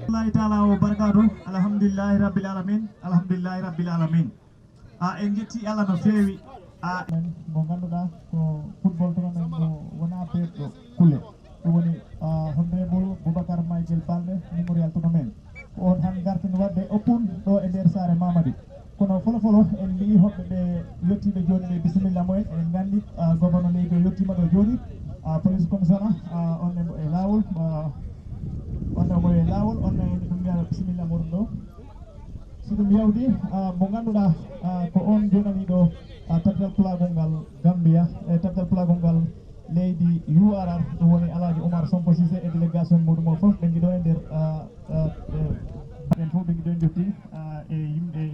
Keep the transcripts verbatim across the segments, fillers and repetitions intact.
Allahi taala o barkaatu. Alhamdulillahi rabbil alamin. Alhamdulillahi rabbil alamin. A, en njetti Allah no feewi. A, mo ngannduɗaa ko football tournament mo wonaa beeɗɗo kule. Ɗum woni, a, Honorable Boubacar Michael Balde Memorial Tournament. Ko on han garten waɗde open ɗo e nder saare Mamadi. Kono folo folo en mbiyi hoɓɓe ɓe yettiiɓe jooni ɓe bisimilla mumen. En nganndi, a, gouverneur leydi o yettiima ɗo jooni. A, police commissioner, a, on e mo e laawol, a, on e mo e laawol, on e ɗum mbiya bisimilla muɗum ɗo. Si ɗum yawti, a, mo ngannduɗaa, a, ko on joɗaniiɗo, a, Capital Pulaagu ngal Gambia, e Capital Pulaagu ngal leydi U R R, ɗum woni Alhaji Oumar Sonko Cissé e délégation muɗum o fof, ɓe ngiɗo e nder, a, a, e, ɓen fof ɓe ngiɗo e jotti, a, e yimɓe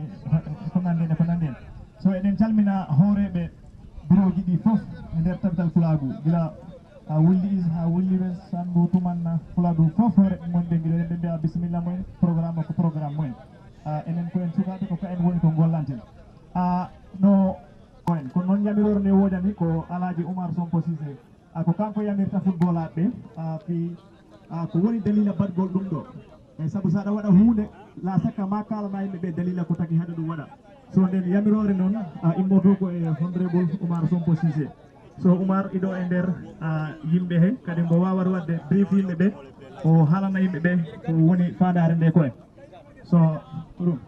ko nanndi en e ko nanndi en. So eɗen calmina hooreeɓe birooji ɗi fof e nder Capital Pulaagu, gila a, Wulli Is haa Wulli West, Sanndu, Tumanna, Fuladu, fof hoore mum woni ɓe ngiɗo, eɗen ɓe mbiya bisimilla mumen, programme o ko programme mumen. A, enen ko en sukaaɓe, ko ka en woni ko gollanten. A, no, ko en, kono noon yamiroore nde woodani ko Alhaji Oumar Sonko Cissé. A, ko kanko yamirta footballaaɓe ɓe, a, fii, a, ko woni dalila baɗgol ɗum ɗo. E sabu so aɗa waɗa huunde, la sakka ma kaalana yimɓe ɓe dalila ko taki haɗa ɗum waɗa. So nden yamiroore noon, a, immoto ko e Honorable Oumar Sonko Cissé. So Oumar iɗo e nder, a, yimɓe he, kadi mbo waawata waɗde brief yimɓe ɓe, o haalana yimɓe ɓe ko woni faandaare nde ko en. So ko ɗum.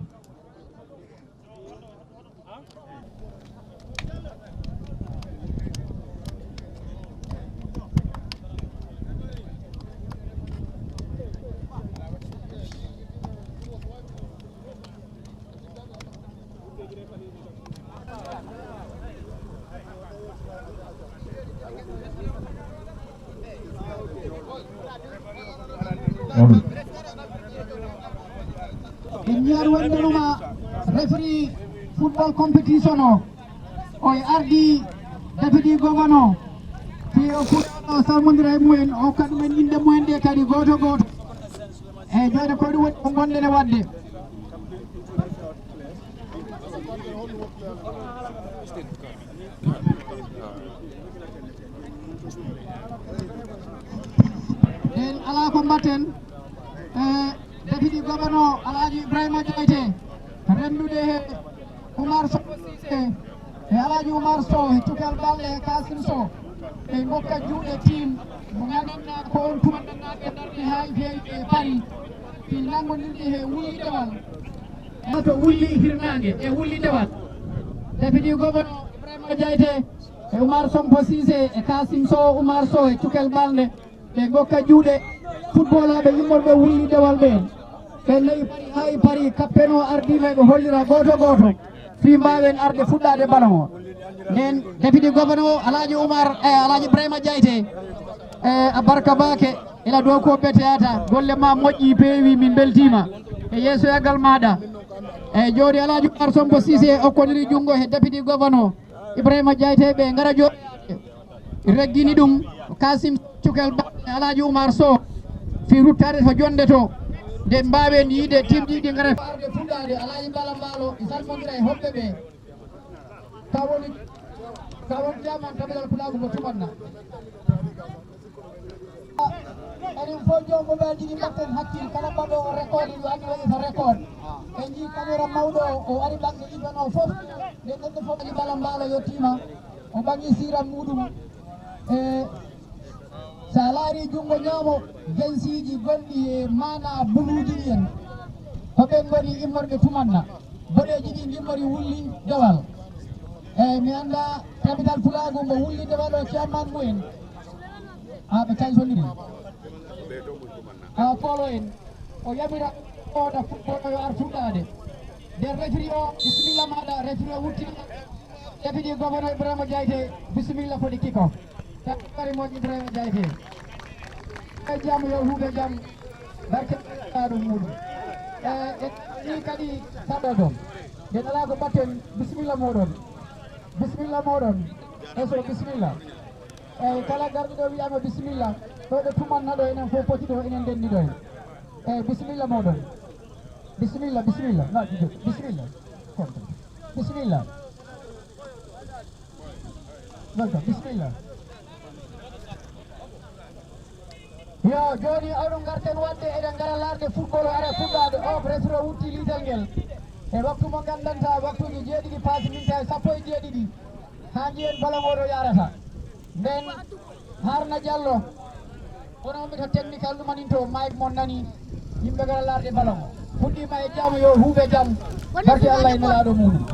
En njiyat wonde numa referee football competition o, o e ardi deputy governor, fii o fuɗɗo salmondira e mumen, o hokka ɗumen innde mumen ɗe kadi gooto gooto. Eyi, jooni ko ɗum woni ko ngonɗen e waɗde. En alaa ko mbatten. E, deputy governor Alhaji Ibrahima Diaité, renndude he Oumar Sow Cissé, e Alhaji Oumar Sow, e Cukel Balde, e Kasim Sow, ɓe ngokka juuɗe team mo nganndanɗaa ko on tuma nganndanɗaa ɓe darni haa e feewi e Paris, fii nanngondirde he Wulli Dewal. Haa to Wulli Hirnaange e Wulli Dewal. Deputy governor Ibrahima Diaité e Oumar Sonko Cissé e Kasim Sow, Oumar Sow e Cukel Balde. Ɓe ngokka juuɗe footballaaɓe immorɓe Wulli Dewal ɓeen. Ɓe nayi Paris, haa e Paris, kappeno ardiima e ɓe hollira gooto gooto. Fii mbaawen arde fuɗɗaade ballon o. Nden deputy governor Alhaji Oumar, e Alhaji Ibrahima Diaité, e a barka baake, ila dow ko beteyata, golle ma moƴƴi, peewi, min mbeltiima. E yeesoyagal maaɗa. E jooni Alhaji Oumar Sonko Cissé okkondirii junngo he deputy governor Ibrahima Diaité, ɓe ngara jooɗoyaade. Reggini ɗum Kasim Cukel Ba e Alhaji Oumar Sow fii ruttaade to jonnde to, nde mbaawen yiide team ɗiɗi ngara. Arde fuɗɗaade Alhaji Bala Mbaalo e salmondira e hoɓɓe ɓe. Ka woni, ka woni chairman Capital Pulaagu mo Tumanna. Enen fof joom mo ɓe jigi mbatten hakkil, kala mbaɗoowo record yo anndu waɗi to record. En njii caméra mawɗo o, o ari ɓaŋde event o fof. Nde neɗɗo fof Alhaji Bala Mbaalo yettiima, o ɓaŋi siira muuɗum. E so a laarii junngo ñaamo, gensiiji gonɗi e maana buluuji ɗi en, ko ɓen ngoni immorɓe Tumanna. Boɗeeji ɗi ngimmori Wulli Dewal. Eyi, mi anndaa Capital Pulaagu mbo Wulli Dewal o chairman mumen. A, ɓe cañsondiri. A, koolo en. O yamira oda football o yo ar fuɗɗaade. Nder refri o, bisimilla maaɗa, refri o wurtina. Député gouverneur Ibrahima Diaité, bisimilla foti kiko. Kari moƴƴi Ibrahima Diaité. E jam yo huuɓe jam. Barke ɗum muɗum. E, e, ni kadi saɗɗo ɗon. Nde nalaa ko mbatten, bisimilla moɗon. Bisimilla moɗon. Eso, bisimilla. Eyyi, kala garɗo ɗo wiyama bisimilla. Ɗo ɓe tumanno ɗo, enen fof poti ɗo, enen ndenndi ɗo. Eyyi, bisimilla moɗon. Bisimilla, bisimilla. Na, bisimilla. Bisimilla. Welcome, bisimilla. Yo, jooni oɗon ngarten waɗde, eɗen ngara laarde football, hara fuɗɗaade. O, presque o wutti liital ngel. E waktu mo nganndanta, waktuuji jeeɗiɗi paasi minti sappo e jeeɗiɗi. Haa njiyen ballon oɗo yaarata. Nden Haruna Diallo, kono on ɓe to technical ɗumaninto, mic mon nani, yimɓe ngara laarde ballon o. Fuɗɗiima e jam, yo huuɓe jam. Barke Allah e nelaaɗo muɗum.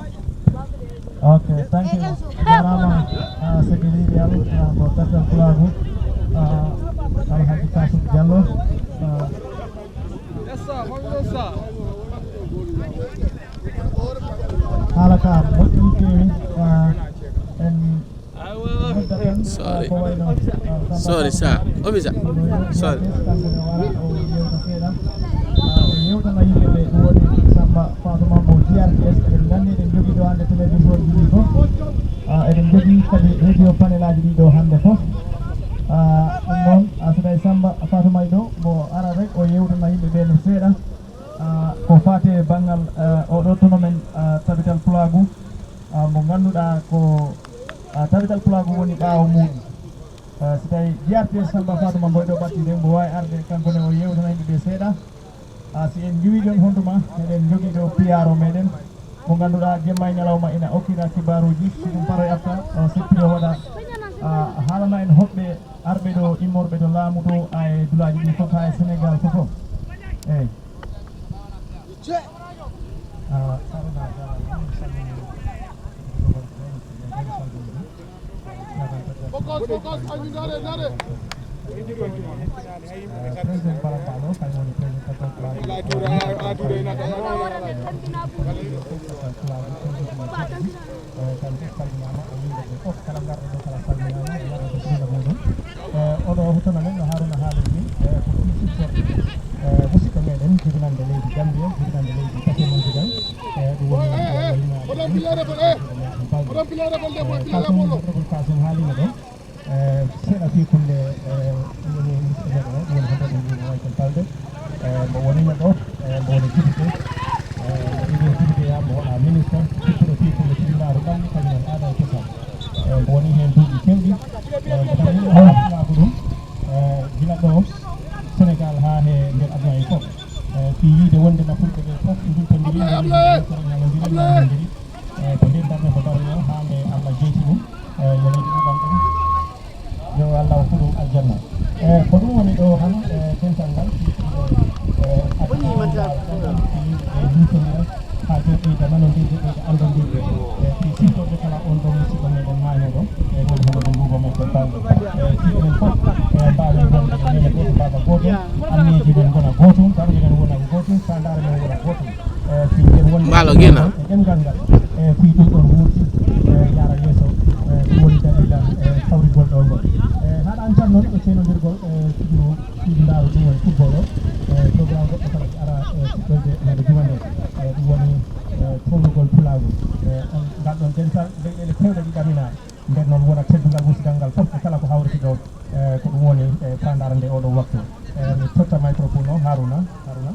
Ok, thank you. Jarama, uh, Seydi Leydi Yal, uh, mo Bertel Pulaagu, uh, Alhaji Kasum Diallo, uh, haala ka moƴƴi feewi, uh, en Sorry. Sorry, sir. Officer. Sorry. Yewtana yimɓe ɓe ɗum woni Samba Fatuma Mbow G R T S. Eɗen nganndi eɗen njogii ɗo hannde télévision ji ɗi fof. Ah, eɗen njogii kadi radio panelaaji ɗi ɗo hannde fof. Ah, ɗum noon, ah, so tawi Samba Fatuma ɗo, mbo ara rek o yewtana yimɓe ɓe no seeɗa. Ah, ko faati e banngal, ah, oɗo tournament, ah, Tabital Pulaagu, ah, mo ngannduɗaa ko, ah, Tabital Pulaagu woni ɓaawo muuɗum. Ah, so tawi G R T S Samba Fatuma Mboy ɗo ɓatti de, mbo waawi arde kanko ne o yewtana yimɓe ɓe seeɗa. Ah, si en njiwi ɗon hontuma, eɗen njogii ɗo P R o meɗen, mo ngannduɗaa jemma e ñalawma ina okkira kibaaruuji, si ɗum paroy arta, o seppi o waɗa, ah, haalana en hoɓɓe arɓe ɗo, immorɓe to laamu to, ah, e dulaaji ɗi fof, haa e Sénégal fof fof. Eey. Ah, Haruna, a jaaraama. Mi salmini. Bokos, bokos, añu ndare, ndare. Eh, président Barambalo, kañum woni président Wallahi, Tura, a Tura ina tawa. Eh, kamɓe fof salminaama, e yimɓe ɓe fof, kala ngarɗo ɗo kala salminaama, e yimɓe ɓe ɗum ɗo muɗum. Eh, oɗo hotono men no Haruna haali ni, eh, ko ɗum siftorɗe. Eh, musidɗo meɗen, jibinande leydi Gambia, jibinande leydi Bakel Mondigal. Eh, ɗum woni, eh, eh, eh, oɗon pillere ko, eh, oɗon pillere ko, eh, Kasum, honorable Kasum haalino ɗo. Eh, seeɗa fii kulle, eh, woni musidɗo meɗen o, ɗum woni hoto ɗum woni Michael Balde. Eh, mbo woni neɗɗo, eh, mbo woni député. Eh, mbo ɗiɗo député yaa, mbo wona ministre, sippuɗo fii kulle tribunal ɗam, kañum en aada e cosaan. Eh, mbo woni heen duuɓi keewɗi. Eh, mbo tan yiɗi hono laabu ɗum, eh, gila ɗo Sénégal haa he nder aduna e fof. Eh, fii yiide wonde no fulɓe ɓe fof njuntondiri, njuntondiri, njuntondiri. Eh, ko ndeen darnde ko darnoo haa nde Allah jeyti ɗum. Eh, yo leydi ɗuɗal ɗum. Yo Allah hokku ɗum aljanna. Eh, ko ɗum woni ɗo tan, eh, dental ngal, eh, eh, haa joom ɓeyda nanondirde, ɓeyda anndondirde. Eh, fii siftorde kala on ɗon musidɗo meɗen maaynoɗo. Eh, woni hono ɗum Buuba Meɗen Balde. Eh, fii enen fof, eh, mbaawen wonde e nene gooto, baaba gooto, anniyeeji men ngona gootum, darnde men wona gootum, faandaare men wona gootum. Eh, fii nden wonde Mbaalo Gena. E ɗemngal ngal, eh, fii ɗum ɗon wuurti, eh, yaara yeeso, eh, ɗum woni dalila, eh, kawrigol ɗo ngol. Eh, haaɗaani tan noon ko ceenondirgol, eh, fii ɗum, fii ndaaru ɗum woni football o, eh, programme goɗɗo kala ko ara, eh, fuɗɗoyde hannde juma nde, eh, ɗum woni, eh, townugol pulaagu. Eh, on, ngal ɗon dental leyɗeele keewɗe ɗi ɗaminaa. Nden noon wona teddungal musidal ngal fof e kala ko hawriti ɗo, eh, ko ɗum woni, eh, faandaare nde oɗo waktu. Eh, mi totta microphone o Haruna. Haruna.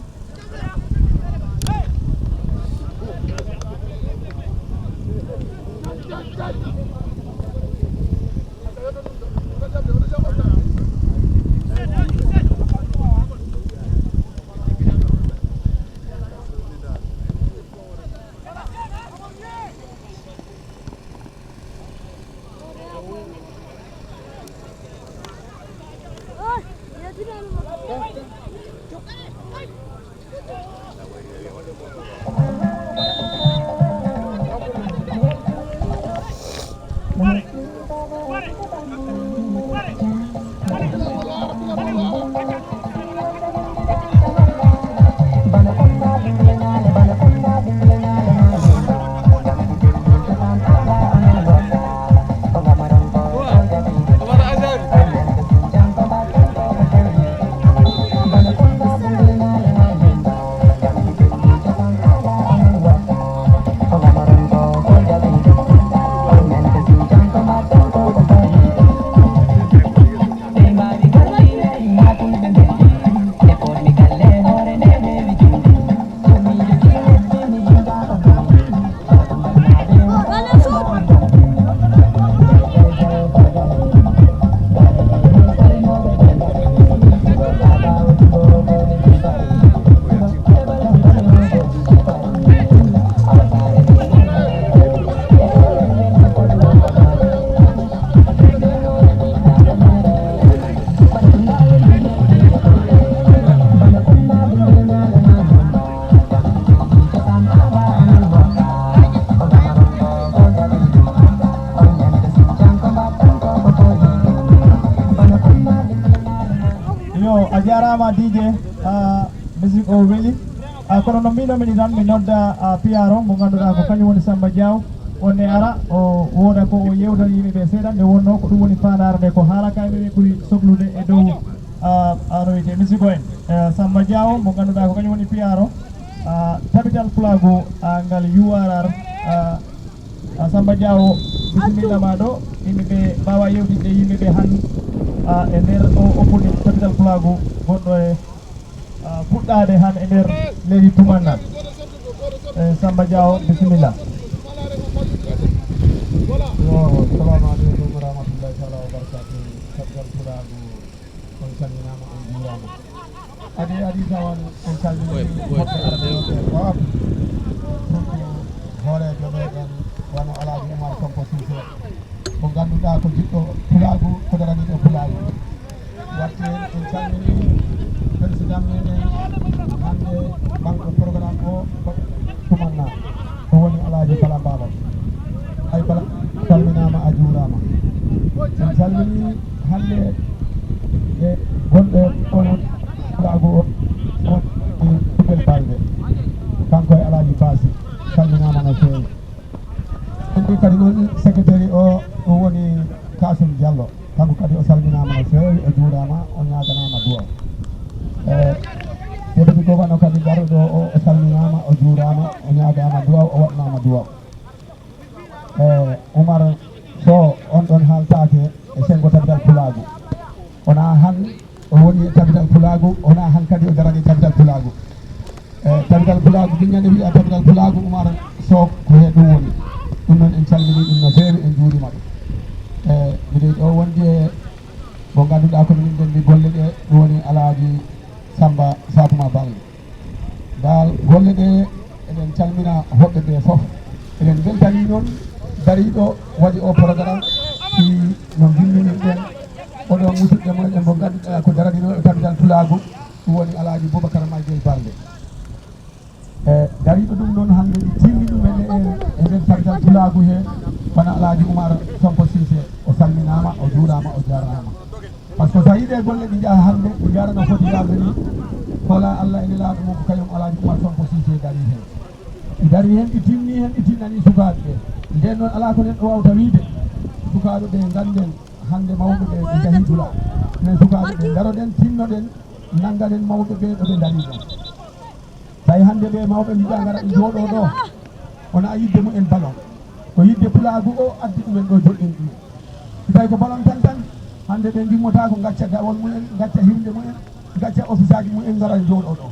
Jarama D J, ah, musique o weli. Ah, kono no mbinomi ni tan, mi nodda, ah, P R o mo ganduɗa ko kañum woni Samba Diaw. On ne ara, o wooda ko o yewtani yimɓe ɓe seeɗa, nde wonno ko ɗum woni faandaare nde, ko haala kay ɓe ɓuri soklude e dow, ah, ano wiyete musique o en. Eh, Samba Diaw mo ganduɗa ko kañum woni P R o, ah, Tabital Pulaagu, ah, ngal U R R, ah, ah, Samba Diaw, bisimilla ma ɗo, yimɓe ɓe mbawa yewtidde yimɓe ɓe han, ah, e nder o opening Tabital Pulaagu gonɗo e, ah, fuɗɗade han e nder leydi Tumanna. Eh, Samba Diaw, bisimilla. Yo, salamu aleykum wa rahmatullahi taala wa barakatuh. Tabital Pulaagu, on calminama, on juurama. Adi, adi, tawan en calmini woɓɓe arɓe ɗo ɓe fof. Surtout hooreejo meɗen wano Alaaji Umar Sonko Siise, mo ngannduɗaa ko jiɗɗo pulaagu, ko daraniiɗo pulaagu. Watte en calmini président meɗen hannde banko programme o, ko Tumanna, ko woni Alaaji Bala Mbaalo. Ay Bala, calminaama, a juuraama. En calmini hannde e gonɗo e on pulaagu o, on Tukel Balde, kanko e Alaaji Baasi, calminaama no feewi. En mbi kadi noon secrétaire o, ɗum woni Kasum Diallo, kanko kadi o salminaama no feewi, o juuraama, o ñaaganaama duwaw. E, depute gouverneur kadi garɗo ɗo o, o salminaama, o juuraama, o ñaagaama duwaw, o waɗanaama duwaw. E, Umar Sow, on ɗon haaltaake e senngo Tabital Pulaagu. Wonaa han o woni e Tabital Pulaagu, wonaa han kadi o darani Tabital Pulaagu. E, Tabital Pulaagu, min ñande wiya Tabital Pulaagu, Umar Sow ko heen ɗum woni. Ɗum noon en calminii ɗum no feewi, en njuuriima ɗum. E, miɗo ɗo wondi e mo ngannduɗaa ko minen ndenndi golle ɗe, ɗum woni Alaaji Samba Satuma Balde. Ngal golle ɗe, eɗen calmina hoɓɓe ɓe fof. Eɗen mbeltanii noon dariiɗo waɗi o programme, si no mbinnimin ɗen. Oɗo musidɗo mumen mo ngannduɗaa ko daraniiɗo e Tabital Pulaagu, ɗum woni Alaaji Boubacar Madiel Balde. E dariiɗo ɗum noon hannde, ɗi timmi ɗum e, e, e nder Tabital Pulaagu he, wona Alaaji Umar Sonko Siise, o salminaama, o juuraama, o jaaraama. Par ce que so a yiɗe golle ɗi njaha hannde, ɗi njara no foti yaade ni, hola Allah e Nelaaɗo mum ko kañum Alaaji Umar Sonko Siise darii heen. Ɗi darii heen, ɗi timmii heen, ɗi tinnanii sukaaɓe ɓe. Ndeen noon alaa ko neɗɗo waawta wiyde, sukaaɓe ɓe ngannden hannde mawɓe ɓe ɓe njahii dula. Minen sukaaɓe ɓe ndaroɗen, tinnoɗen, nannganen mawɓe ɓe ɗo ɓe ndarii ɗon. Tawi hannde ɓe mawɓe mbiɗa ngara ɓe njooɗoo ɗo, wonaa yiɗde mumen ballon. Ko yiɗde pulaagu o addi ɗumen ɗo joɗɗen ɗumen. Si tawi ko ballon tan tan, hannde ɓe ngimmotaako ngacca dawol mumen, ngacca hirnde mumen, ngacca ofisaaji mumen, ngara njooɗoo ɗo.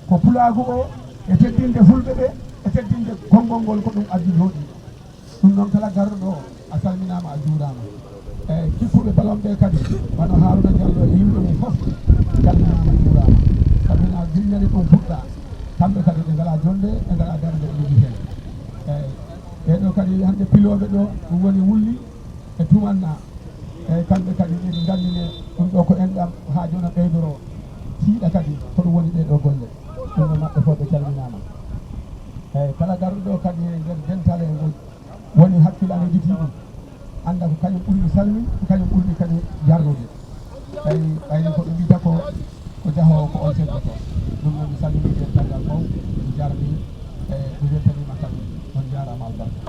Ko pulaagu o e teddinde fulɓe ɓe, e teddinde konngol ngol ko ɗum addi jooɗii ɗo. Ɗum noon kala garɗo ɗo, a salminaama, a juuraama. Eyi, kippuɓe ballon ɓe kadi, wano Haruna Diallo e yimɓe mum fof, calminaama, juuraama. Sabu na gilñali ɗum fuɗɗa, kamɓe kadi ɓe ngalaa jonnde, ɓe ngalaa darnde e leydi heen. Eyi, ɓee ɗo kadi hannde pilooɓe ɗo, ɗum woni Wulli e Tumanna. Eyi, kamɓe kadi ɓe nganndine ɗum ɗo ko enɗam haa jooni ɓeydoroo, tiiɗa kadi, ko ɗum woni ɗee ɗo golle. Ɗum ɗo maɓɓe fof ɓe calminaama. Eyi, kala garɗo ɗo kadi e nder dental e ngol, woni hakkil ana yiɗi ɗum, annda ko kañum ɓurmi salmin, ko kañum ɓurmi kadi jarnude. Tawi ɓayri ko ɓe mbiyta ko, ko jahoowo ko on seggoto. Ɗum noon mi salmini ɓe caggal fof, mi jarni, e mi weltaniima kadi. On njaaraama albarka.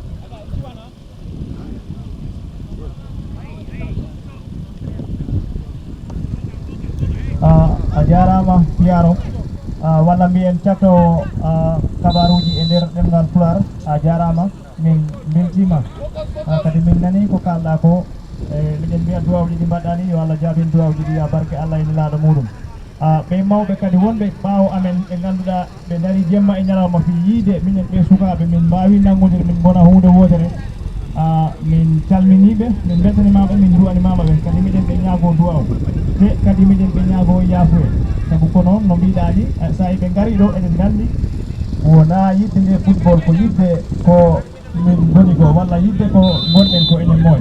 Ah, a jaaraama Yaro. Ah, walla mbiyen cakka o, ah, kabaruuji e nder ɗemngal Pulaar. A jaaraama. Min mbeltiima. Ah, kadi min nanii ko kaalɗaa ko. E, miɗen mbiya duwawji ɗi mbaɗɗaa ni, yo Allah jaabin duwawji ɗi, yaa barke Allah e Nelaaɗo muuɗum. Ah, ɓee mawɓe kadi wonɓe ɓaawo amen, ɓe ngannduɗaa ɓe ndarii jemma e ñalawma fii yiide minen ɓee sukaaɓe, min mbaawi nanngondir, min ngona huunde wootere. Ah, min calminii ɓe, min mbeltaniima ɓe, min nduwaniima ɓe. Kadi miɗen ɓe ñaagoo duwaw. Te kadi miɗen ɓe ñaagoo yaafuye. Sabu ko noon no mbiɗaa ni, eh, so tawi ɓe ngarii ɗo, eɗen nganndi wonaa yiɗde nde football, ko yiɗde ko min ngoni ko, walla yiɗde ko ngonɗen ko enen moy.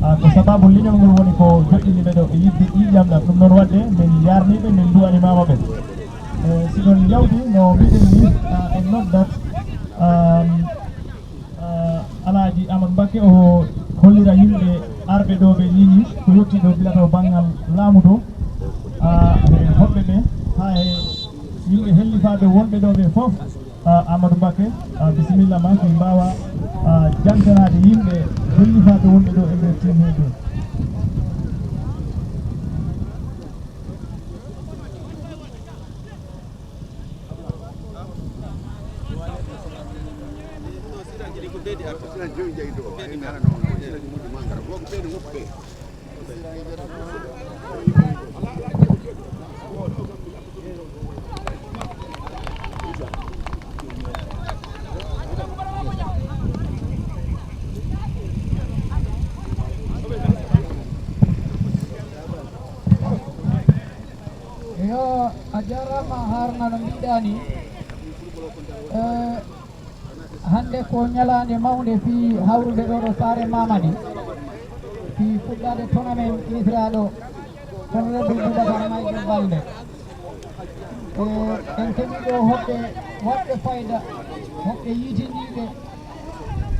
Ah, ko sababu leñol ngol woni ko joɗɗini ɓe ɗo e yiɗde ƴiiƴam ɗam. Ɗum noon waɗde, min njaarnii ɓe, min nduwaniima ɓe. Eh, si ɗon njawdi, no mbiɗen ni, ah, en noddat, ah, ah, Alaaji Amadou Mbacké, o hollira yimɓe arɓe ɗo ɓe nii, ko yotti ɗo gila to banngal laamu to, ah, e hoɓɓe ɓe, E yimɓe hellifaaɓe wonɓe ɗo ɓe fof, ah, Amadou Mbacké, ah, bisimilla ma, ko mbaawa, ah, jantanaade yimɓe hellifaaɓe wonɓe ɗo e nder team he ɗo. Yo, a jaaraama, Haruna, no mbiɗaa ni. Eh, hannde ko ñalaande mawnde fii hawrude ɗo ɗo saare Mamadi, fii fuɗɗaade tournament inisiraaɗo Honorable Boubacar Michael Balde. Eh, en keɓii ɗo hoɓɓe waɗɓe fayda, hoɓɓe yiitindiiɓe,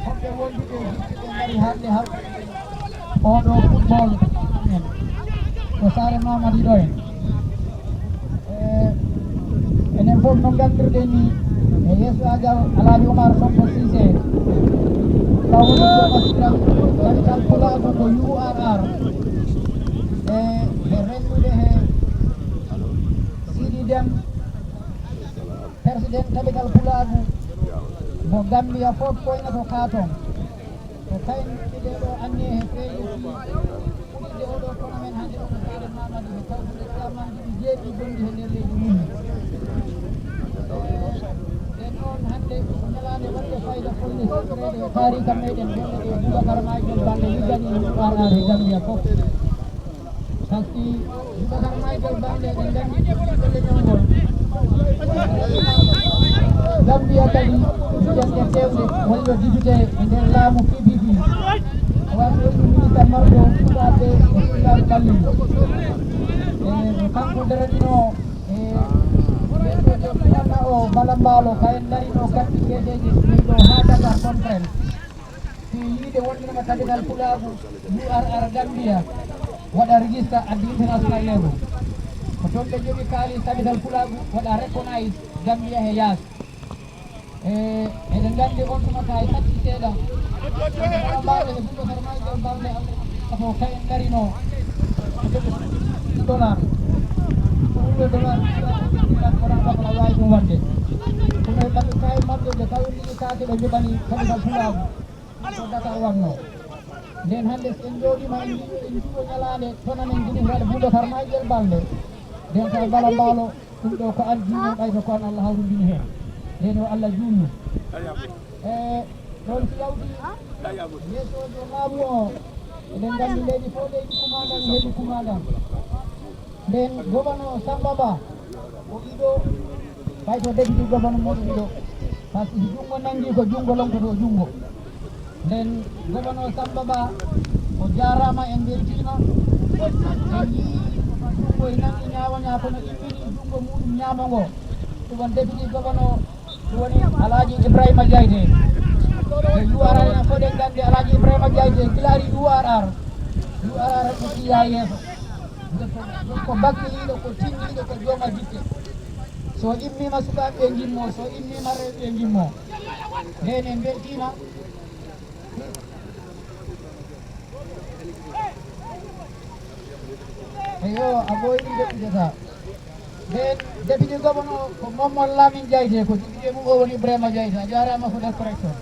hoɓɓe wonduɓe e jippi ɓe ngari hannde hawrude oɗo football en ko saare Mamadi ɗo en. Eh, enen fof no nganndirɗen ni, e yeeso Aja-, Alhaji Oumar Sonko Cissé, taw woni ko Capital Pulaagu ko U R R, e, e renndude he Sidi Dem, President Capital Pulaagu mo Gambia fof koynoto ka toon. Ko kayen ɗiɗo ɗo anniye he peeje ɗi fuɗɗitde oɗo kono men hannde ɗo ko saare Mamadi he tawtude camanji ɗi jeeɗiɗi gonɗi he nder leydi mum. E noon hannde ko ñalaande waɗde fayda folle siftoreede he taarika meɗen wonde ɗo Boubacar Michael Balde liggani en U R R he Gambia fof. Par ce que Boubacar Michael Balde, en nganndi golle leñol ngol. Gambia kadi, jannde fewde, wonno député e nder laamu P P P. O waɗi woni ministre marɗo sukaaɓe e sukaaɓe ɓalli. E ko kanko daranino e ɓeɗo wona o Bala Mbaalo, kayen darino kadi keeseeje ɗo haa Dakar Conference. Fii yiide wonde no Capital Pulaagu U R R Gambia waɗa register at the international level. Ko toon ɓe jogi kaalis Capital Pulaagu waɗa recognize Gambia he yaas. E, eɗen nganndi on tuma ka e satti seeɗa. Mbaɗo e Boubacar Michael Balde ko kayen darino. Dollar. Ko ɗum ɗo dollar, dollar, dollar, dollar, dollar, waawi ɗum waɗde. Kono e ɓanndu kaye maɓɓe ɓe kawri kaake ɓe njoɓani Capital Pulaagu. Ko Dakar wannoo. Nden hannde so en njooɗiima en njiɗi en njuɗo ñalaande tournament njiɗi waɗa Boubacar Michael Balde. Nden taw Bala Mbaalo ɗum ɗo ko an jiimen ɓayto ko an Allah hawrindini heen. Nden yo Allah juutnu. E ɗoon si yawti yeesoojo laamu o, eɗen nganndi leydi fof leydi kumandan, leydi kumandan. Nden gobano Samba Ba o ɗiɗo, ɓay ko deputy gobano moɗo ɗiɗo. Par ce que si junngo nanngi ko junngo lonkoto junngo. Nden gobano Samba Ba o jaaraama, en mbeltiima. En njii junngo e nanngi ñaawoñaa kono immini junngo muɗum ñaamo ngo. Ɗum on deputy gobano ɗum woni Alhaji Ibrahima Diaité. E U R R en fof en nganndi Alhaji Ibrahima Diaité gila ari U R R. U R R ko ɓiya yeeso. Ko, ko bakkiliiɗo, ko tinniiɗo, ko jooma jikke. So immiima sukaaɓe ɓe ngimmo, so immiima rewɓe ɓe ngimmo. Nden en mbeltiima. Eyo, a ɓooyi ɗum deɓɓitata. Nden deputy gouverneur ko Momon Lamin Diaité, ko député mum o woni Ibrahima Diaité. A jaaraama ko nder correction.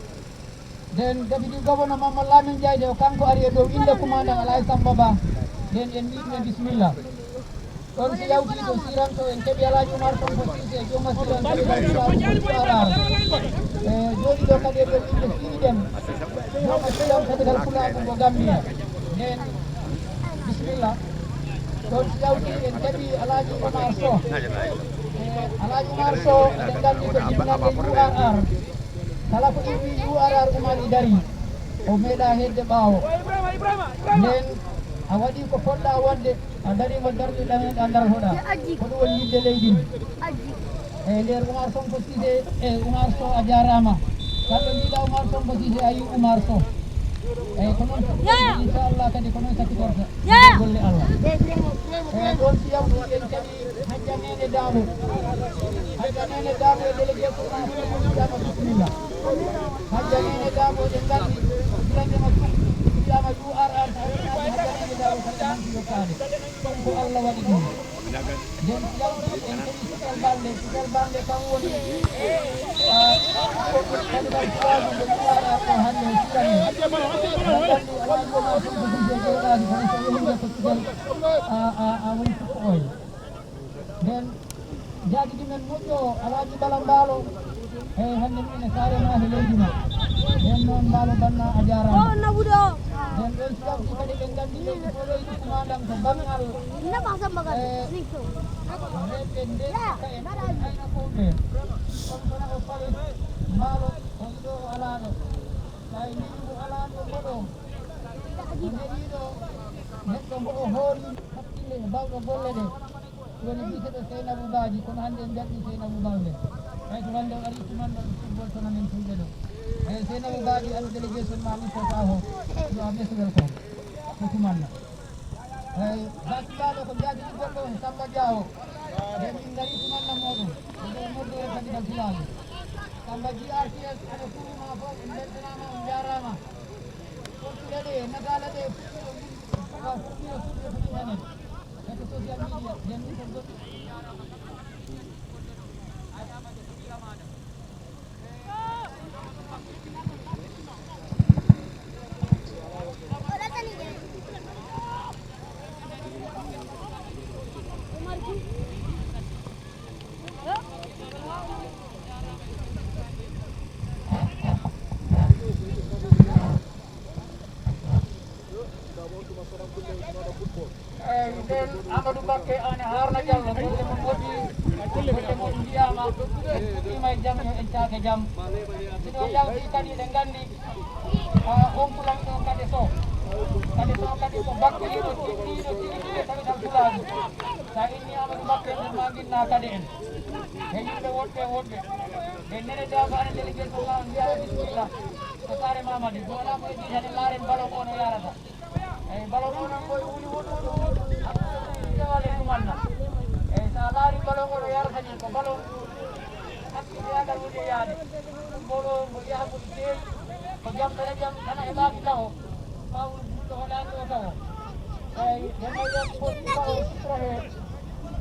Nden deputy gouverneur Momon Lamin Diaité o kanko ari e dow innde commandant Alhaji Samba Ba. Nden en mbiɗumen bisimilla. Ɗon si yawti to Siranto en keɓi Alhaji Oumar Sonko Cissé, jooma Siranto e Alhaji Oumar Cissé. E jooɗi ɗo kadi e dow innde Sidi Dem. Jooma Siranto capital Pulaagu mo Gambia. Nden bisimilla. Ɗon si yawti en keɓi Alhaji Oumar Sow. E Alhaji Oumar Sow eɗen nganndi ko jinnande U R R. Kala ko iwi U R R Oumar i dari. O meeɗa hedde ɓaawo. Nden a waɗi ko poɗɗa waɗde. A darima darɗe ɗaneɗa dartoɗa. Ko ɗum woni yidde leydi ndi. E nder Oumar Sonko Cissé, e Oumar Sow a jaaraama. Kamɓe mbiɗa Oumar Sonko Cissé a yi Oumar Sow. Eyyi ko noon, inchallah kadi ko noon sakkitorta. Golle Allah. Eyyi ɗon si yawti en kadi hajja nene Dabo. Hajja Nene Dabo e délégué ko ɗum woni ko wiyama bismillah. Hajja Nene Dabo, en nganndi, wiyande ma ɗum, wiyama U R R, so a wiyama Hajja Nene Dabo, tan e hanki yottaade. Ɗum ko Allah waɗi ɗum. Nden yawti en kadi Kisal Balde, Kisal Balde kam woni, ah, kadi kam suwaaji nde U R R ko hannde e Kisal en. En nganndi Alhaji Omar Sow ko Boucher Gueye Ɗaali, kono so o yehi ko Kisal, ah, ah, ah, woni sukko oye. Nden jaagidi men moƴƴo o, Alhaji Bala Mbaalo, e hannde minen e saare ma he leydi ma. Nden noon Mbaalo Banna a jaaraama. O Nabuɗo. Nden ɗon si yawti kadi ɓe nganndi leydi ko leydi kumandan ko banngal. Naba Samba Galle. E rewɓe nden ka en aynakooɓe. Kono kono o fali Mbaalo o yiɗo o alaaɗo. Tawi miɗo alaaɗo mboɗo. O neɗiiɗo neɗɗo mbo o hoori hakkille e bawɗo golle ɗe. Woni biyeteeɗo Seynabou Badji, kono hannde en njaltii Seynabou Balde. Hay ko hannde o arii cumanɗo football tournament fulɓe ɗo. Eyi, Seynabou Badji, ano délégation ma Mister Sakho, yo a mesuwel ko, ko cumanɗo. Eyi, Basi Mbaalo ko jaagidi goɗɗo he Samba Diawo. Nde min ngarii cumanɗo mooɗon, ko nder nodduure kadi kam filaaɓe. Samba G R T S, ano kuruma fof, en mbeltanaama, on njaaraama. Portugal ɗe, nagaala ɗe, fuɗɗiɗo min, ka fuɗɗiɗo fuɗɗiɗo fuɗɗiɗo henen. Kadi social media, nden min ko goɗɗi. Eyi, nden Amadou Mbakke, aan e Haruna Diallo, golle mon moƴƴi, golle mon njiyaama, en puɗɗiima e jam, yo en caak e jam. Siɗo yawti kadi, eɗen nganndi, ah, on kulan ɗo Kade Sow. Kade Sow kadi ko Mbakke yiɗo, yiɗo, yiɗo, yiɗo tawital Pulaagu. Sa inni Amadou Mbakke, nder ma nginna Kade en. E yimɓe woɗɓe, woɗɓe. E Nene Daba, ana délégué ko ma, mbiya bismillah. Ko saare Mamadi, ko wala ko heddi tan en laaren ballon o no yarata. Eyi, ballon o noon ko e wuli woɗɗuɗo, hakkunde ɗum e Dewal e Dumanna. Eyi, so a laari ballon o no yarata ni, ko ballon hakkiteyaagal woni e yaade. Ɗum mboɗo ngo yaha ngo teeri, ko jam tan e jam, tan a heɓaaki taho. Maa won julɗo hoɗaani ɗo taho. Eyi, nden noon yeeso fof ɗum taho sutra heen.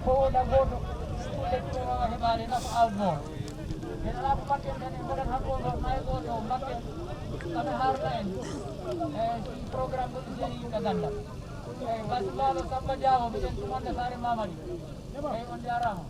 Ko wona gooto, kulle ɗiɗo wawa heɓaade nafa outdoor. Ɓe alaa ko mbaɗten tan, en mbaɗat hakkunde maayo gooto, mbaɗten, kam e Haruna en. E si programme goɗɗo seeri yimɓe ganda. E Basi Mbaalo, Samba Diawo, mbiɗen cumanɗo saare Mamadi. Eyi, on njaaraama.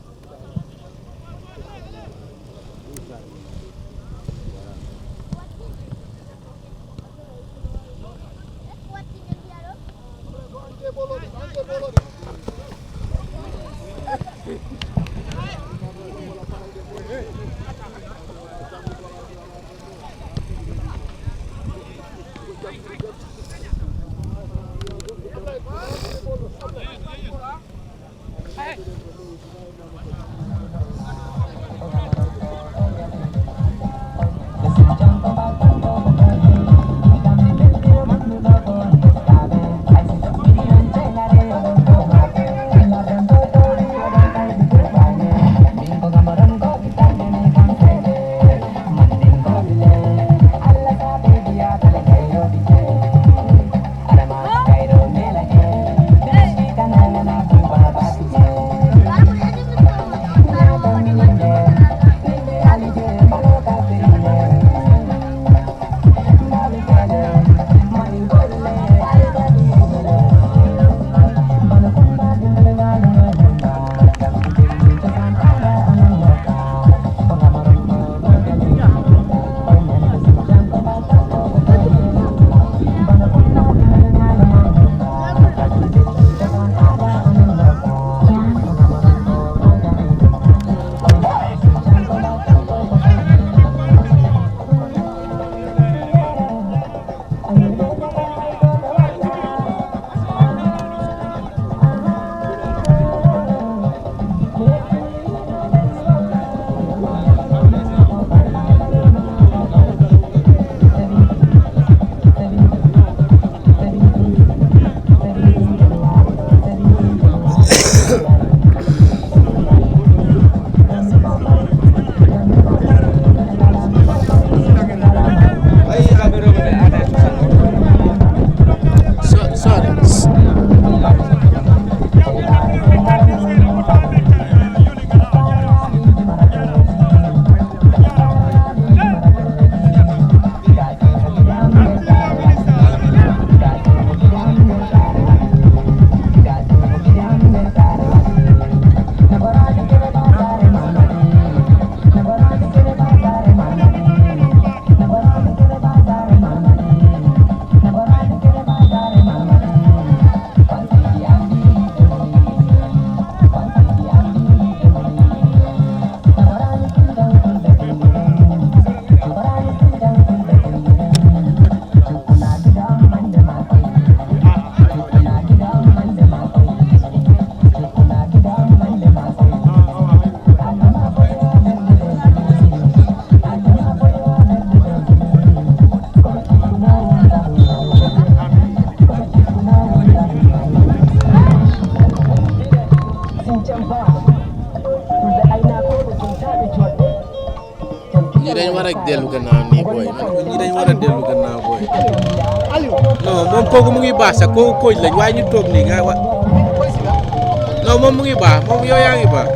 Rek dellu gannaaw nii booy. Ñi dañ war a dellu gannaaw booy. Non, moom kooku mu ngi baax sax, kooku coach lañ, waaye ñu toog nii nga wa. Non, moom mu ngi baax, moom yow yaa ngi baax.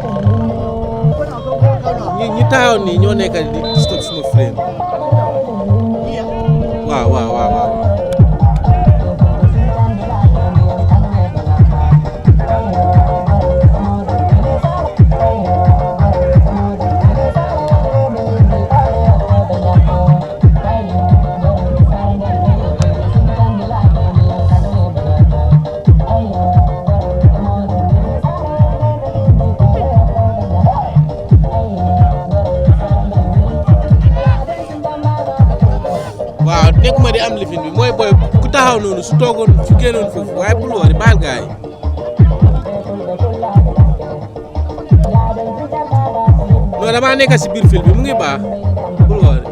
Ñi, ñi taxaw nii ñoo nekk di disturb suma frame. Waaw, waaw, waaw, waaw. Waaw, nekkuma di am lifin bi, mooy booy ku taxaw noonu, su toogoon, su génnoon foofu, waaye bul wari, baal gaay. Non, damaa nekk si biir fil bi, mu ngi baax, bul wari.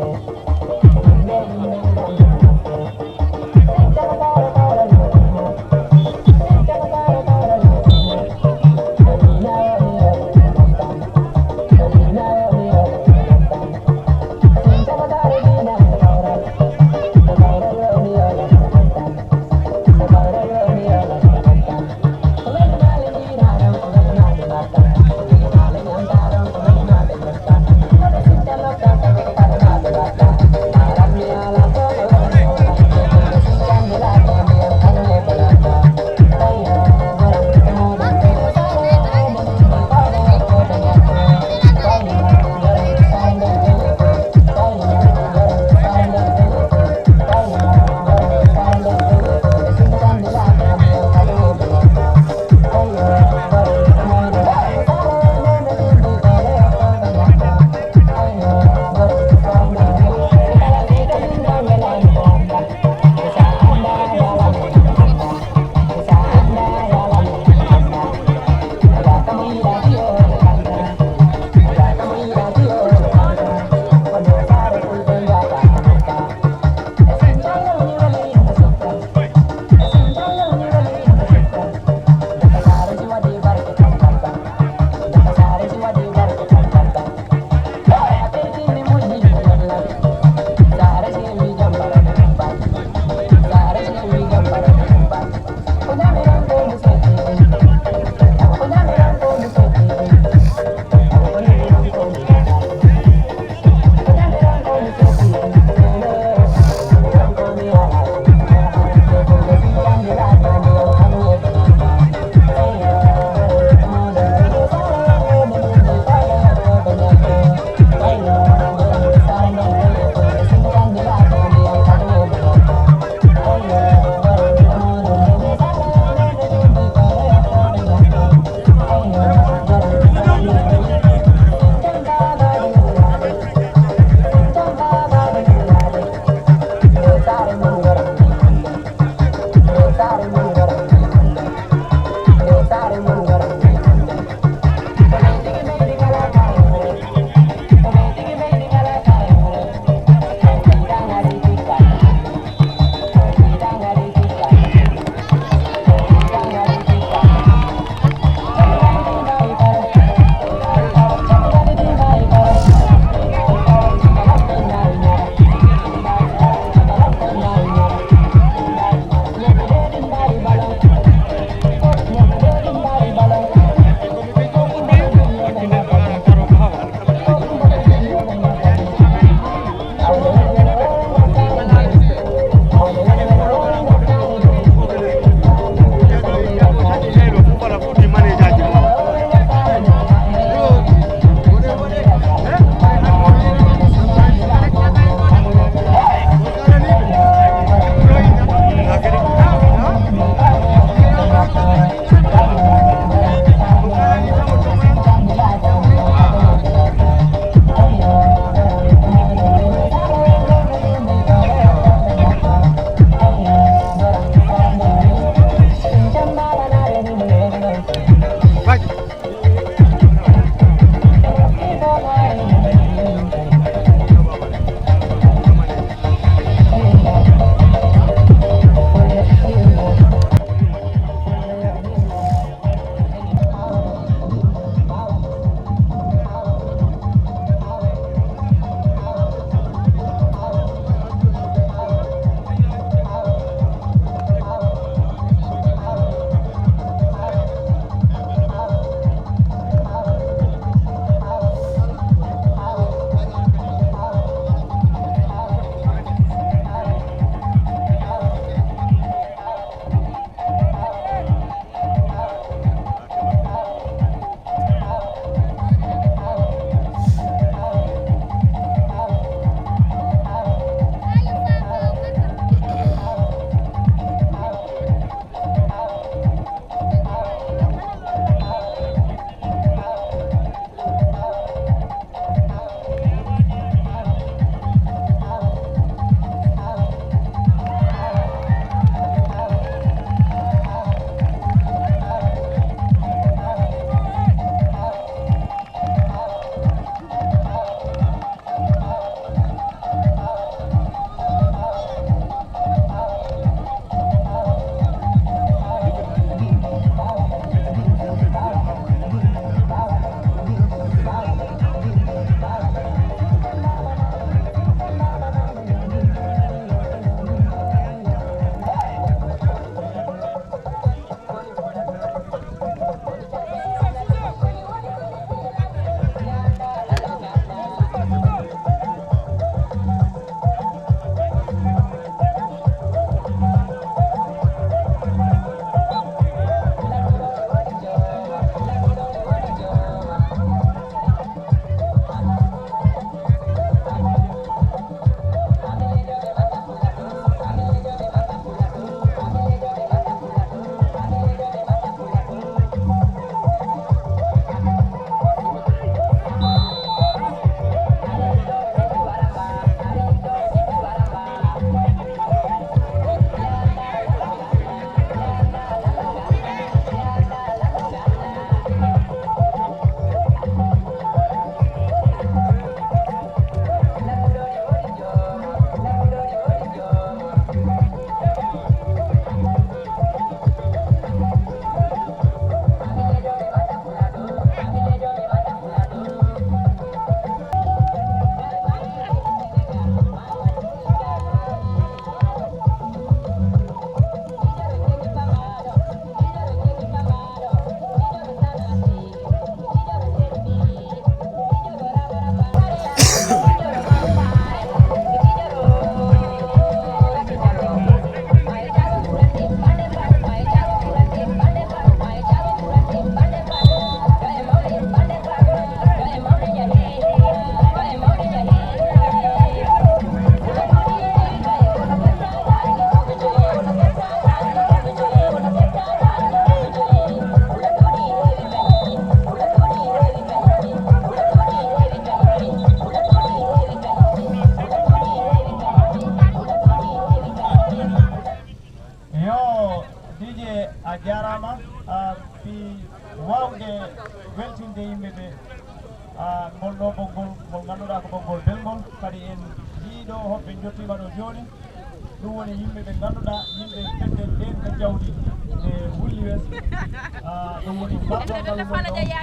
Ama, ah, fii waawde weltinde yimɓe ɓe. Ah, ngol ɗoo ɓoggol, ngol ngannduɗaa ko ɓoggol belngol, kadi en njiyii ɗoo hoɓɓe njottiima ɗoo jooni. Ɗum woni yimɓe ɓe ngannduɗaa, yimɓe fedde ndeenka jawdi e Wulli West. Ah, ɗum woni mbarɗo ngal ɗoo,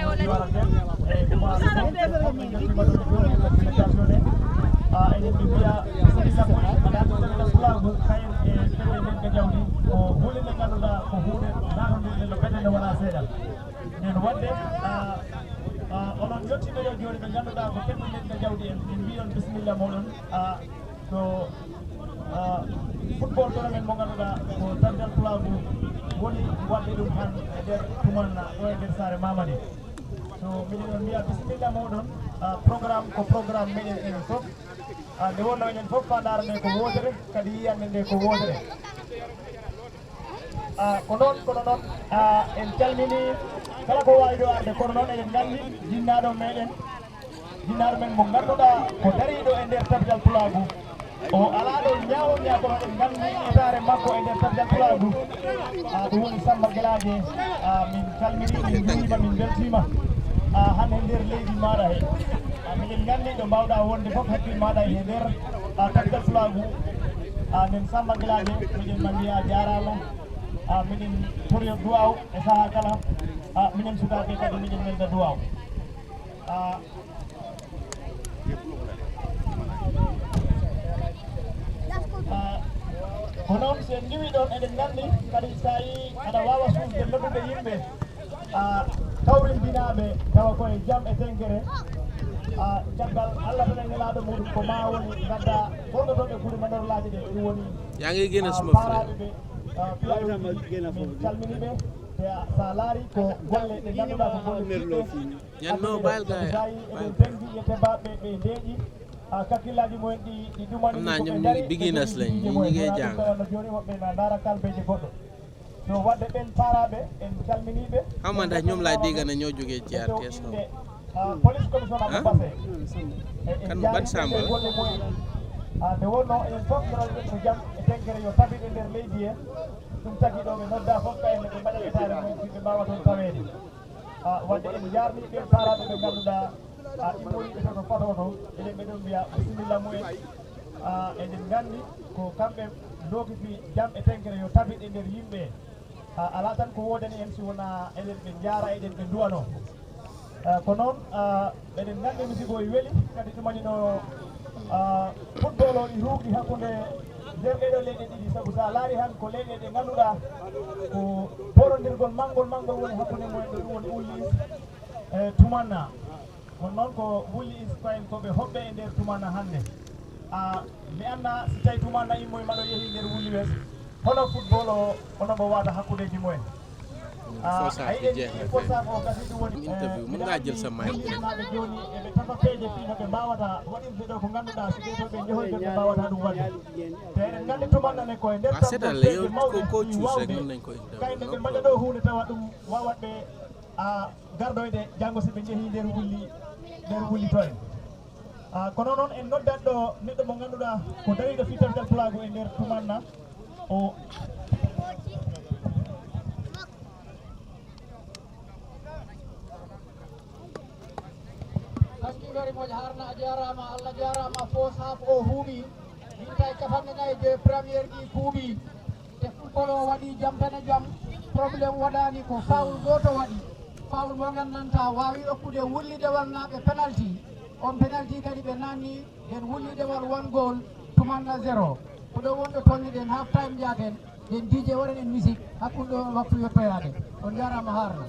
o Jooraten, e Umaar Sow, hoɓɓe njottiima ɗoo jooni e délégation en. Ah, eɗen ɓe mbiya, bisimilla moy, aɗa anndi Pulaagu, kayen e fedde ndeenka jawdi, ko huunde nde ngannduɗaa ko huunde naatondirnde no fedde nde wonaa seeɗa. Nden waɗde, ah, ah, onon njottiiɓe ɗoo jooni ɓe ngannduɗaa ko fedde ndeenka jawdi en, min mbii on bisimilla mooɗon. Ah, to, ah, football tournament mo ngannduɗaa ko Tabijal Pulaagu woni waɗde ɗum han e nder Tumanna ɗo e nder saare Mamadi. So miɗen on mbiya bisimilla mooɗon, ah, programme ko programme meɗen enen fof. Ah, nde wonno enen fof faandaare nde ko wootere, kadi yiyannde nde ko wootere. Ah, ko noon, kono noon, ah, en calminii kala ko waawi ɗo arde, kono noon eɗen nganndi jinnaaɗo meɗen, jinnaaɗo men mo ngannduɗaa ko dariiɗo e nder Tabijal Pulaagu. O alaa ɗo ñaawo ñaa, kono eɗen nganndi etaare makko e nder Tabijal Pulaagu. Ah, ɗum woni Samba Gelaaje. Ah, min calminii, min njuuriima, min mbeltiima. Ah, hannde e nder leydi maaɗa he. Ah, miɗen nganndi ɗo mbaawɗaa wonde fof hakkil maaɗa e nder, ah, Tabijal Pulaagu. Ah, nen Samba Gelaaje, miɗen ma mbiya jaaraama. Ah, miɗen toriyo duwaaw e sahaa kala. Ah, minen sukaaɓe kadi miɗen nelda duwaaw. Ah, ah, ko noon, so en ndiwii ɗoon, eɗen nganndi kadi so a yii aɗa waawa suusde noddude yimɓe, ah, kawrindinaaɓe tawa ko e jam e tenkere. Ah, caggal Allah tan e nelaaɗo muɗum ko maa woni ngadda gonɗotooɓe gure manorlaaje ɗe, ɗum woni, yaa ngi gene ah, suma paaraaɓe ɓe, ah, piyaaɓe min calminii ɓe. Te so a laari ko golle ɗe ngannduɗaa ko golle tiiɗɗe. Ñan no bayal gaay. Eɗen tengi e tebaaɓe ɓe ndeeƴi. Ah, kakkillaaji mumen ɗi, ɗi ɗumani. Xam naa ñoom ñu ngi beginners lañ, ñi, ñi ngay jàng. Jooni woɓɓe na ndaara kalbeeje goɗɗo. So waɗde ɓen paaraaɓe, en calminii ɓe. Xam nga ndax ñoom laay dégg ne ñoo jógee ci R T S xaw ma. Ah, police commissioner mo Basse. Kan, ban Samba? Ah, nde wonnoo enen fof ndoraɗen ko jam e tenkere yo tabit e nder leydi he. Ɗum tagi ɗo ɓe noddaa fof kayne ɓe mbaɗa etaare mum, ɓe mbaawa toon taweede. Ah, waɗde en njaarnii ɓeen paaraaɓe ɓe ngannduɗaa, ah, immoriiɓe to, to Fato to, eɗen ɓe ɗum mbiya bisimilla mumen. Ah, eɗen nganndi ko kamɓe ndokiti jam e tenkere yo tabit e nder yimɓe. Ah, alaa tan ko woodani en si wonaa eɗen ɓe njaara, eɗen ɓe nduwanoo. Ah, ko noon, ah, eɗen nganndi musibo e weli, kadi ɗumani no, ah, football o ɗi ruugi hakkunde nder ɗee ɗoo leyɗe ɗiɗi, sabu so a laari han ko leyɗe ɗe ngannduɗaa ko borondirgol manngol manngol woni hakkunde mumen, ɗo ɗum woni Wullis e Tumanna. Kono noon ko Wullis ko en ko ɓe hoɓɓe e nder Tumanna hannde. Ah, mi anndaa si tawi Tumanna immoyi maɗo yehi nder Wulli West, hono football o, hono mbo waata hakkundeeji mumen. Ah, a yiɗen fosa ko kasi ɗum woni, interview, eh, mën ngaa jël sa mic. Wulli naaɓe jooni eɓe tafa peeje fii no ɓe mbaawata waɗirde ɗo ko ngannduɗaa si ɓee ɗo ɓe njohoyde ɓe mbaawata ɗum waɗde. Te eɗen nganndi Tumanna ne ko e nder tan ko peeje mawɗe fii waawde kayne ɓe mbaɗa ɗo huunde tawa ɗum waawat ɓe, ah, gardoyde janngo si ɓe njehii nder Wulli, nder Wulli to en. Ah, kono noon en noddat ɗo neɗɗo mo ngannduɗaa ko dariiɗo fii Tabijal Pulaagu e nder Tumanna. O Kaskingari moƴ harna, a jaaraama, Allah jaaraama, foos haaf o huuɓi. Minta e capanɗe nayi de première ɗi kuuɓi. Te football o waɗi jam tan e jam, problème waɗaani, ko foul gooto waɗi. Foul mo nganndantaa waawi okkude Wulli Dewal naaɓe penalty. On penalty kadi ɓe naanni nden Wulli Dewal one goal, Tumanna zéro. Ko ɗo wonɗo tolniɗen, half time njaaten. Nden D J waɗan en musique hakkunde o waktu yettoyaade. On njaaraama haarna.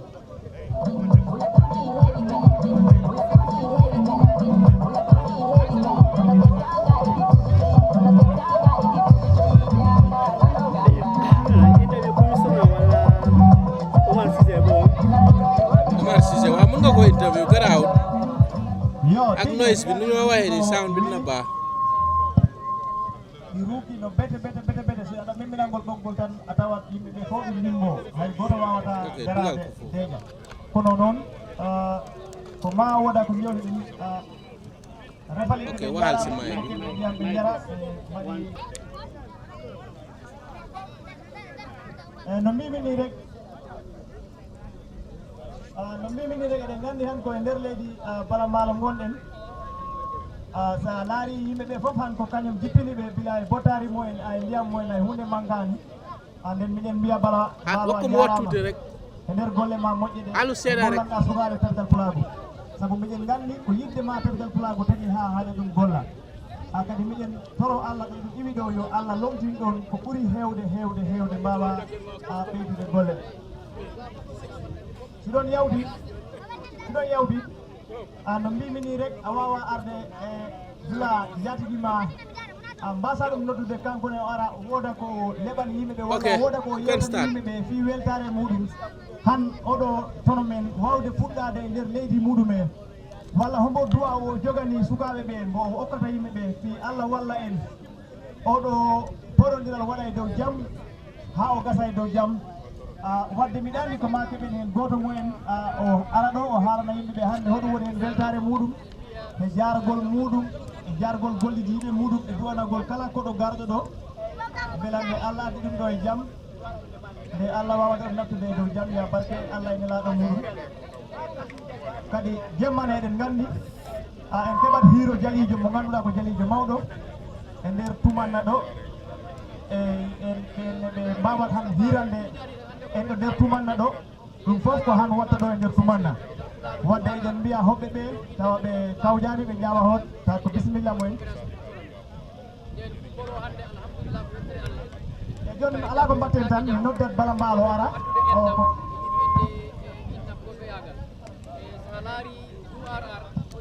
Omar Cissé, waaw, mën nga ko interview, garaawul. Ak noise bi, nu ñoo waxee ni, sound bi dina baax. Ɗi ruuki no bete, bete, bete, bete. So aɗa memminangol ɓoggol tan, a tawat yimɓe ɓe fof ɗum limbo. Hay gooto waawata daraade deeƴa. Kono noon, ah, ko ma wooda ko njewte ɗum, ah, refali ɓe, ɓe njara, ɓe njara, ɓe mbaɗi. Eh, no mbimi ni rek, Ah, no mbimi ni rek, eɗen nganndi han ko e nder leydi, ah, Bala Maalo ngonɗen. Ah, so a laari yimɓe ɓe fof han ko kañum jippini ɓe, bila e botaari mumen, ay ndiyam mumen, ay huunde mankaani. Ah, nden miɗen mbiya Bala Maalo a jaaraama. E nder golle ma moƴƴe ɗe, alu seeɗa rek. Gollanɗa sukaaɓe Tabital Pulaagu. Sabu miɗen nganndi ko yiɗde ma Tabital Pulaagu tagi haa haɗa ɗum golla. Ah, kadi miɗen toro Allah ɗo ɗum iwi ɗo, yo Allah lomtin ɗon ko ɓuri heewde, heewde, heewde, mbaawa, ah, ɓeydude golle. Si ɗon yawti, si ɗon yawti, ah, no mbimi ni rek, a waawa arde e bila njaatigi ma, ah, mbasa ɗum noddude kanko ne o ara, wooda ko leɓan yimɓe ɓe, walla wooda ko yewtan yimɓe ɓe fii weltaare muɗum. Han oɗo tono men waawde fuɗɗaade e nder leydi muɗum en. Walla hombo du'a o jogani sukaaɓe ɓe, mbo o okkata yimɓe ɓe, fii Allah walla en. Oɗo porondiral waɗa e dow jam, haa o gasa e dow jam. Ah, wadde miɗa anndi ko ma keɓen heen gooto mumen, ah, o ara ɗo, o haalana yimɓe ɓe hannde hoɗum woni heen weltaare muɗum, e jaargol muɗum, e jaargol gollidiiɓe muɗum, e du'anagol kala koɗo garɗo ɗo. Mbela nde Allah addi ɗum ɗo e jam, nde Allah waawata ɗum nattude e dow jam, ya barke Allah e nelaaɗo muɗum. Kadi jemma ne eɗen nganndi, a, en keɓat hiiro jaliijo mo ngannduɗaa ko jaliijo mawɗo e nder tumanna ɗo. E, en, en, ɓe mbaawat han hiirande en ɗo nder tumanna ɗo. Ɗum fof ko han watta ɗo e nder tumanna. Wadde eɗen mbiya hoɓɓe ɓe, tawa ɓe kawjaani, ɓe njaawa hoot, tawa ko bisimilla mumen. E jooni alaa ko mbaɗten tan, min noddat Bala Mbaalo ara. O ko,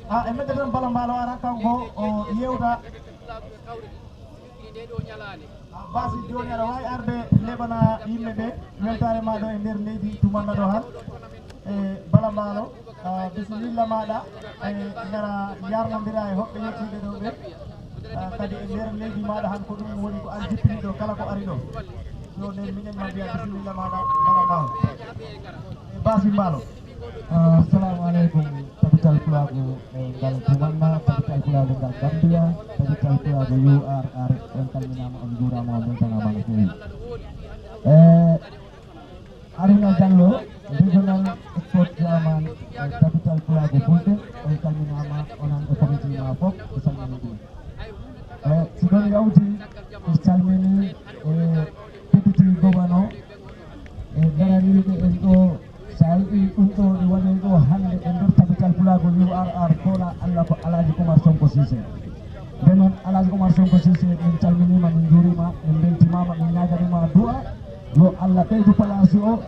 a, e noddat tan Bala Mbaalo ara, kanko o yewta. A, Basi, jooni aɗa waawi arde leɓana yimɓe ɓe weltaare ma ɗo e nder leydi tumanna ɗo han. E Bala Mbaalo, a, bisimilla maaɗa, e ngara yarnondira e hoɓɓe yettiiɓe ɗo ɓe. A, kadi e nder leydi maaɗa han ko ɗum woni ko an jippini ɗo kala ko ari ɗo. Ɗo nden minen ma mbiya bisimilla maaɗa Bala Mbaalo. E Basi Mbaalo. Assalamu aleykum, Tabital Pulaagu, e ngal tumanna, Tabital Pulaagu ngal Gambia, Tabital Pulaagu U R R, on calminaama, on njuuraama, on mbeltanaama no feewi. E, Haruna Diallo, Regional Sport Chairman, e, Tabital Pulaagu Fulɓe, on calminaama, onon e committee ma fof, e salmini ɗum. E, si ɗon yawti, e salmini, e, Deputy Governor, e, daraniiɓe en ɗo, so a yi'i ɗum ɗo, ɗi waɗi ɗo hannde e nder Tabital Pulaagu U R R, kola Allah ko Alhaji Umar Sonko Cissé. Nde noon, Alhaji Umar Sonko Cissé, min calminiima, min njuuriima, min mbeltimaama, min ñaaganiima du'a, yo Allah ɓeydu palaasi o,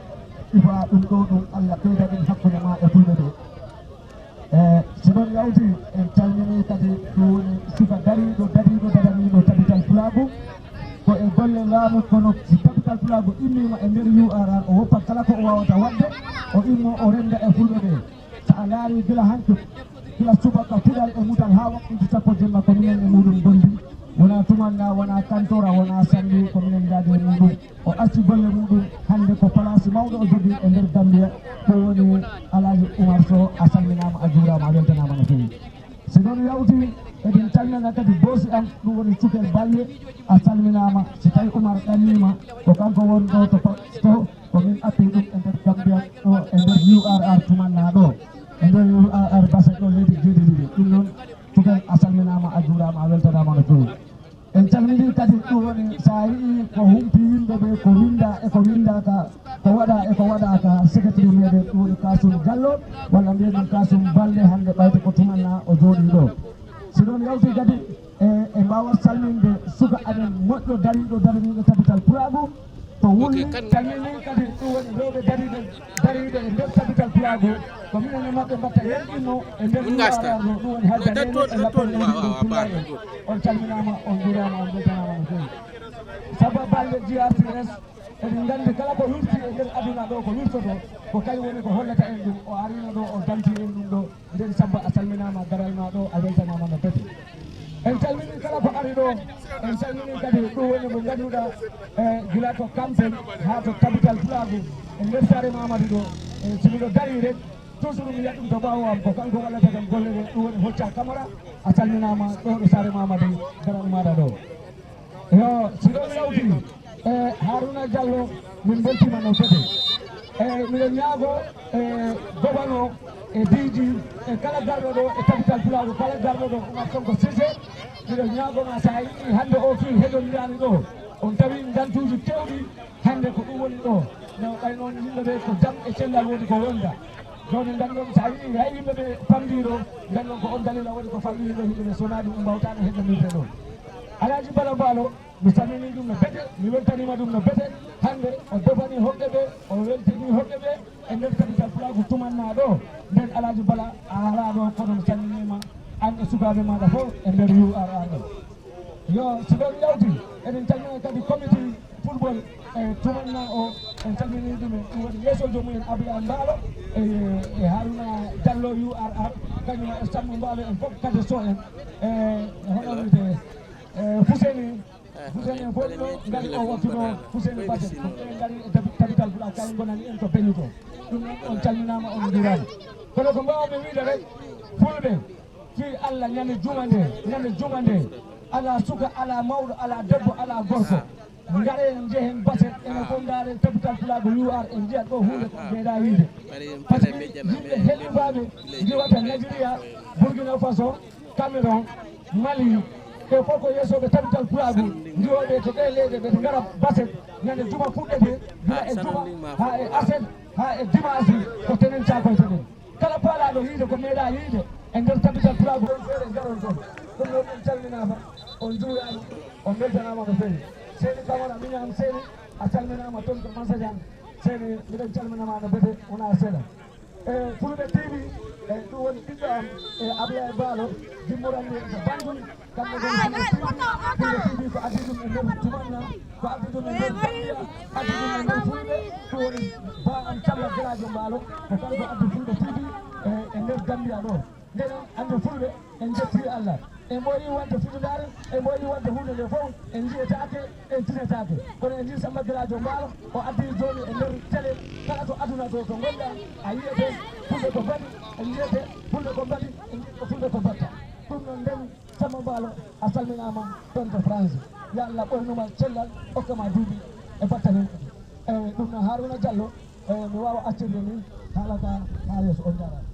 ifa ɗum ɗo, ɗum Allah ɓeyda ɗum hakkunde ma e fulɓe ɓe. E, si ɗon yawti, en calminii kadi ko woni suka dariiɗo, dariiɗo, daraniiɗo Tabital Pulaagu. Ko e golle laamu, kono si Tabital Pulaagu immiima e nder U R R, o woppat kala ko o waawata waɗde, o immoo o rennda e fulɓe ɓe. So a laarii gila hanki, gila subaka puɗal e mutal haa waktuuji sappo jemma, ko minen e muɗum ngondi. Wonaa tumanna, wonaa kantora, wonaa salli, ko minen ndaadi e muɗum. O acci golle muɗum, hannde ko palaasi mawɗo o jogii e nder Gambia, ko woni Alhaji Umar Sow, a salminaama, a juuraama, a weltanaama no feewi. Si ɗon yawti, eɗen calmina kadi boosi am, ɗum woni Cukel Balle, a salminaama. Si tawi Umar ɗanniima, ko kanko woni ɗo to pa-, to, ko min appi ɗum e nder Gambia ɗo, e nder U R R tumanna ɗo, e nder U R R Basa ɗo, leydi Jeeɗiɗiɗi. Ɗum noon, Cukel, a salminaama, a juuraama, a weltanaama no feewi. En calminii kadi, ɗum woni, so a yii ko humpi yimɓe ɓe, ko winnda e ko winndaaka, ko waɗa e ko waɗaaka, secrétaire meɗen, ɗum woni Kasum Diallo, walla mbiyen ɗum Kasum Balle, hannde ɓayde ko tumanna o jooɗii ɗo. Si ɗon yawti kadi, e, e mbaawat salminde suka amen moƴƴo dariiɗo, daraniiɗo Tabital Pulaagu, to Wulli, calminii kadi, ɗum woni rewɓe dariiɓe, dariiɓe e nder Tabital Pulaagu, ko minen e maɓɓe mbatta yaltinno e nder Wulli Ararno, ɗum woni Hajja Nene e lappol leydi ɗum Pullaye en. On calminaama, on njuuraama, on mbeltanaama no feewi. Sabu balɗe G R C S, eɗen nganndi kala ko wirti e nder aduna ɗo, ko wirtoto, ko kañum woni ko hollata en ɗum, o ariino ɗo, o danti en ɗum ɗo. Nden Samba, a salminaama, daral ma ɗo, a weltanaama no foti. En calminii kala ko ari ɗo, en calminii kadi ɗum woni mo ngannduɗaa, e gila to Kampen haa to Tabital Pulaagu, e nder saare Mamadi ɗo, e so miɗo darii rek, toujours mi yiyat ɗum to ɓaawo am, ko kanko wallata kam golle ɗe, ɗum woni Hocca Kamara, a salminaama ɗo ɗo saare Mamadi, daral maaɗa ɗo. Yo, si ɗon yawti, e Haruna Diallo, min mbeltiima no foti. Eyi, miɗo ñaago e gobano e D G e kala garɗo ɗo e capital pulaagu, kala garɗo ɗo Oumar Sonko Cissé, miɗo ñaago ma, so a yii hannde o fii heɗondirani ɗo, on tawi ngantuuji kewɗi, hannde ko ɗum woni ɗo. No ɓay noon yimɓe ɓe ko jam e cellal woni ko wonda. Jooni nganndon so a yii hay yimɓe ɓe pamdiiɗo, nganndon ko on dalila waɗi ko famɗi yimɓe, yimɓe ɓe so wonaa ɗum ɓe mbawtaano heɗondirde ɗo. Alaaji Bala Mbaalo, mi salmini ɗum no bete, mi weltaniima ɗum no bete. Hannde o defani hoɓɓe ɓe, o weltini hoɓɓe ɓe e nder capital pulaagu tumanna ɗo. Nden Alaaji Bala a alaa ɗo, kono mi salminiima an e sukaaɓe maaɗa fof e nder U R R ɗo. Yo, si ɗon yawti, eɗen calmina kadi comité football e tumanna o, en calmini ɗum, en ɗum woni yeeso jomumen Abdoulaye Mbaalo e, e Haruna Diallo U R R, kañum e Sambo Mbaalo en fof kadi so en, e hono wiyde, e Fuseni, Fuseni en fof ɗo ngari o wattuno Fuseni Bate, ko ɓe ngari e tabi-, tabital Pulaar, kay ngonani en to Beñu to. Ɗum noon on calminaama, on njuuraama. Kono ko mbaawmi wiyde rek, Fulɓe, fii Allah, ñande juma nde, ñande juma nde, alaa suka, alaa mawɗo, alaa debbo, alaa gorko. Ngaren njehen Baset, enen fof ndaaren tabital Pulaagu U R, en njiyat ɗo huunde ko meeɗaa yiide. Par ce que yimɓe helmibaaɓe ndiwata Nigeria, Burkina Faso, Cameroon, Mali, ɓe fof ko yeesooɓe tabital Pulaagu, ndiwooɓe to ɗee leyɗe, ɓe ngara Baset, ñande juma fuɗɗete, gila e juma haa e aset, haa e dimanche, ko tenen caakoyte ɗen. Kala paalaaɗo yiide ko meeɗaa yiide e nder tabital Pulaagu, on feere ngaron toon. Ɗum noon, on calminaama, on njuuraama, on mbeltanaama no feewi. Seydi Kamara, miñam Seydi, a calminaama toon to Mansadiang. Seydi, miɗen calminama no bete, wonaa seeɗa. E Fulɓe T V, e ɗum woni ɓiɗɗo am, e Ablaye Baalo, jimmoranmi en to Banjul. Kamɓe ngoni Fulɓe T V, Fulɓe T V ko addi ɗum e nder Tumanna, ko addi ɗum e nder Gambia, addi ɗum e nder Fulɓe, ɗum woni ba am Samba Garajo Mbaalo, ko kanko addi Fulɓe T V e, e nder Gambia ɗo. Nden on, hannde Fulɓe, en njetti Allah. En ɓooyi waɗde fitinaare, en ɓooyi waɗde huunde nde fof, en njiyetaake, en tinetaake. Kono en njii Samba Garajo Mbaalo, o addi jooni e nder télé, kala to aduna to, to ngonɗaa, a yiyete Fulɓe ko mbaɗi, en njiyete Fulɓe ko mbaɗi, en njiyete Fulɓe ko mbaɗta. Ɗum noon nden, Samba Mbaalo, a salminaama toon to France. Yo Allah ɓoynuma cellal, okkama duuɓi e battane moƴƴe. Eyi, ɗum noon Haruna Diallo, eyi, mi waawa accude ni haala ka haa yeeso, on njaaraama.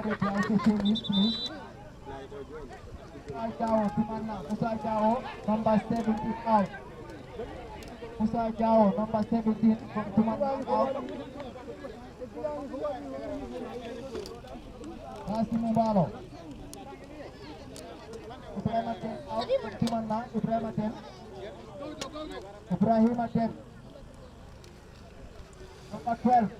Moussa Diawo, Tumanna, Moussa Diawo, number seventeen out. Moussa Diawo, number seventeen from Tumanna out. Hasimu Balo. Ibrahima Ten out from Tumanna, Ibrahima Ten. Ibrahima Ten. Number twelve.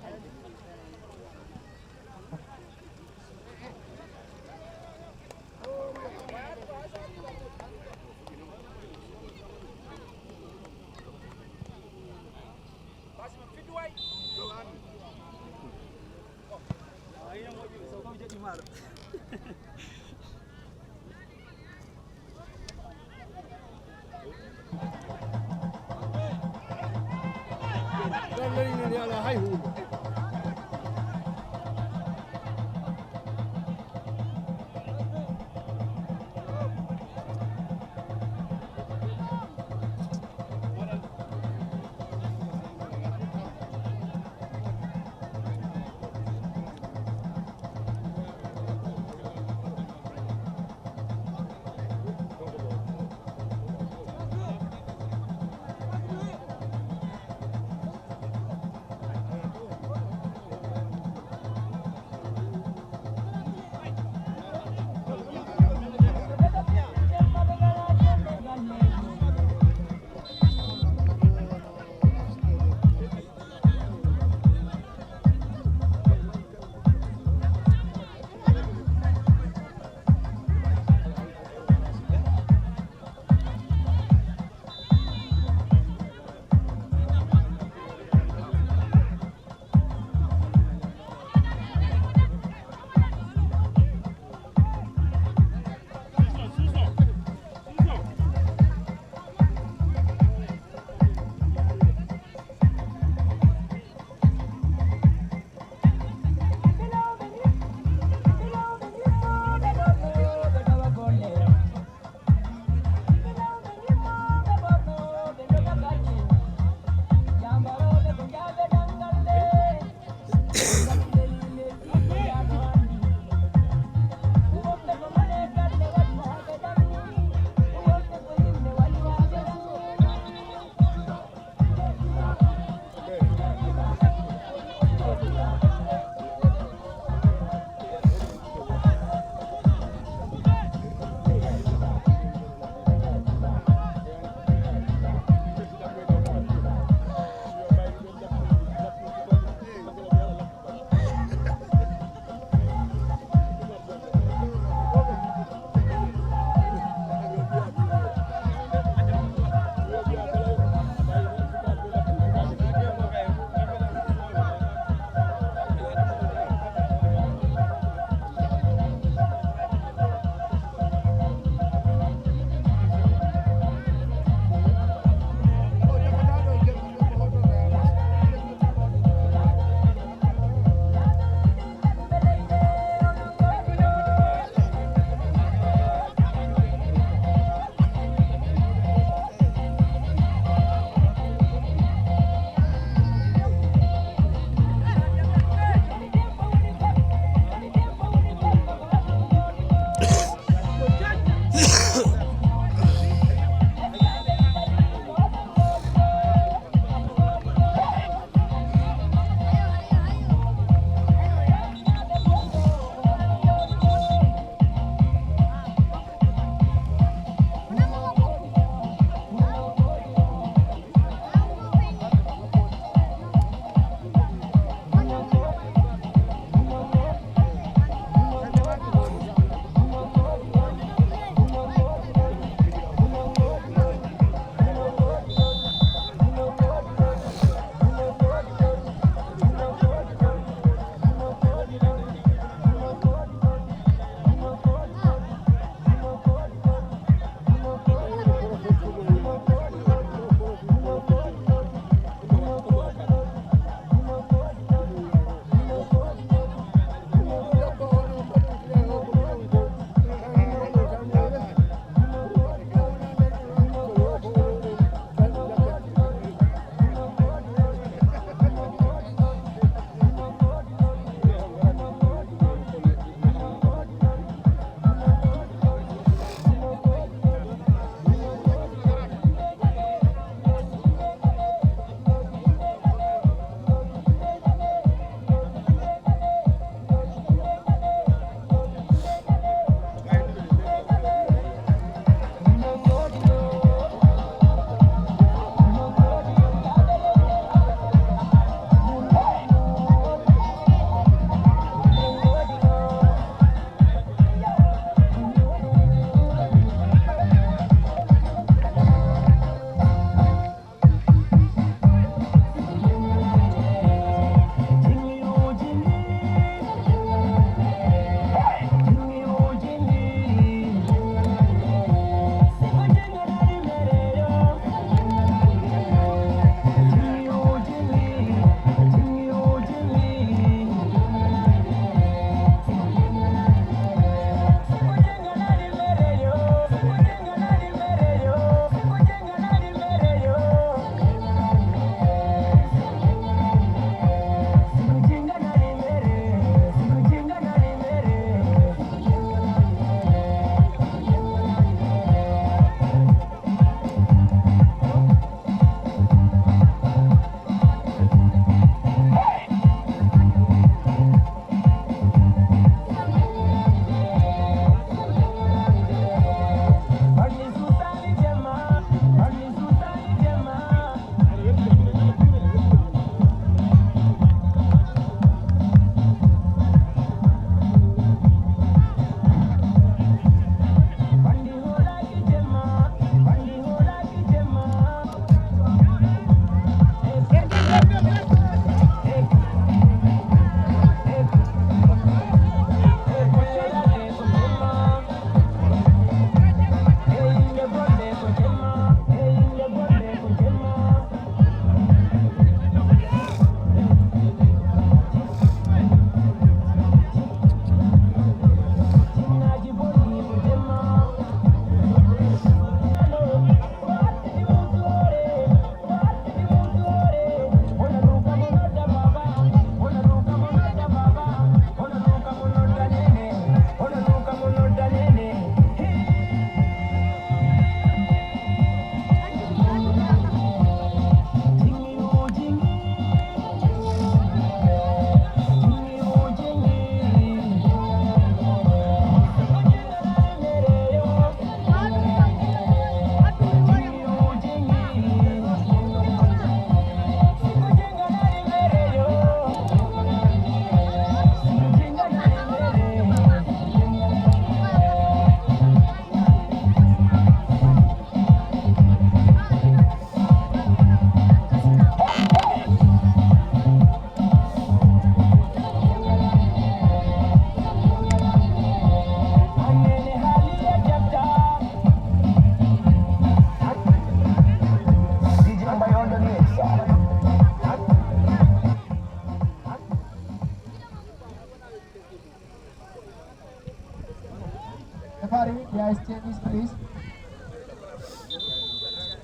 Pari, the ice change, please.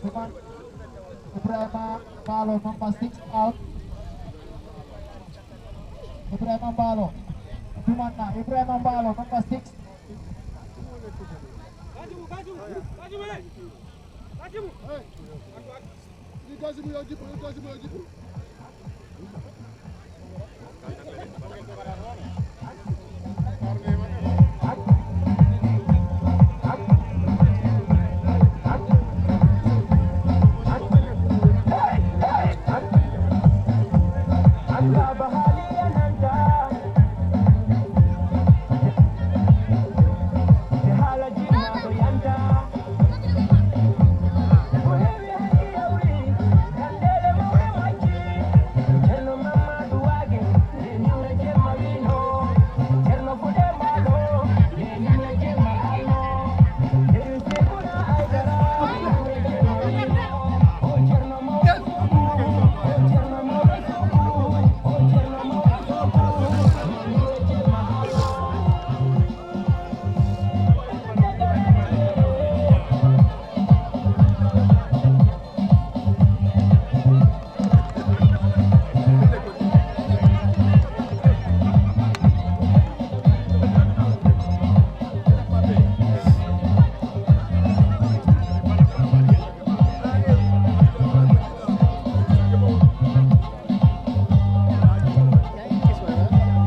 Come on. Ibrahima Balo, number six, out. Ibrahima Balo. Come on now. Ibrahima Balo, number six.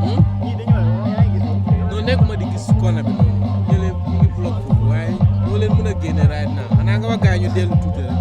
Hmm? Non, nekkuma di gis corner bi noonu. Ñu ne ñu ngi block foofu, waaye doo leen mën a génne right now. Xanaa nga wax gars yi ñu dellu tuuti rek.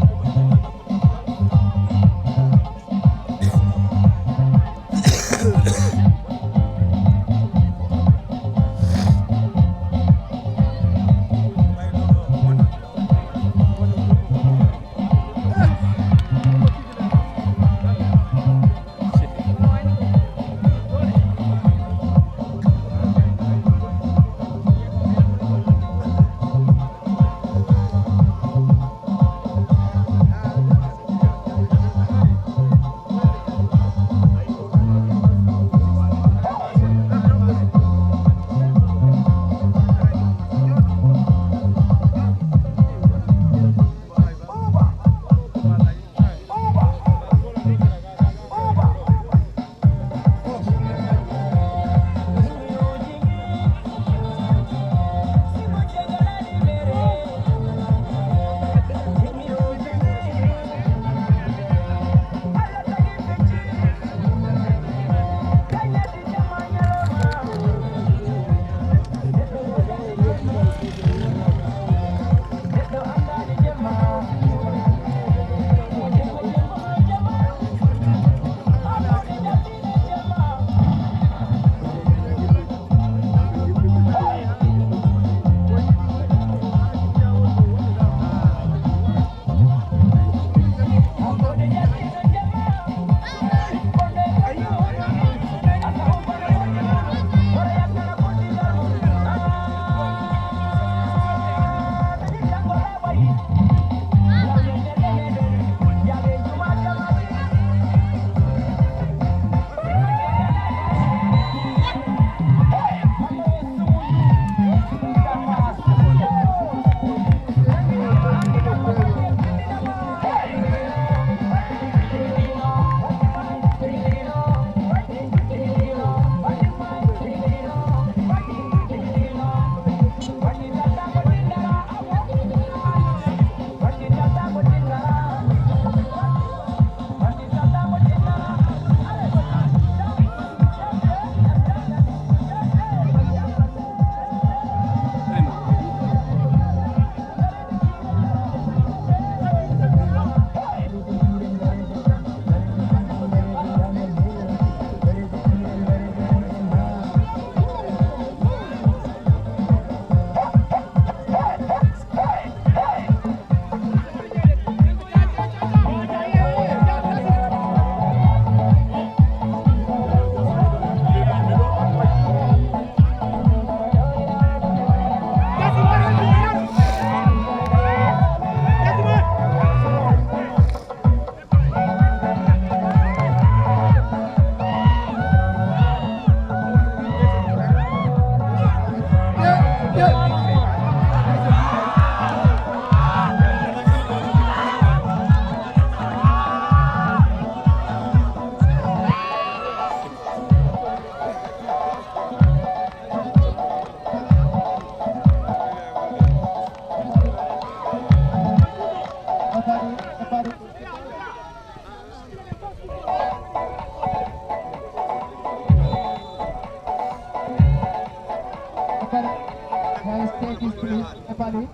Bali.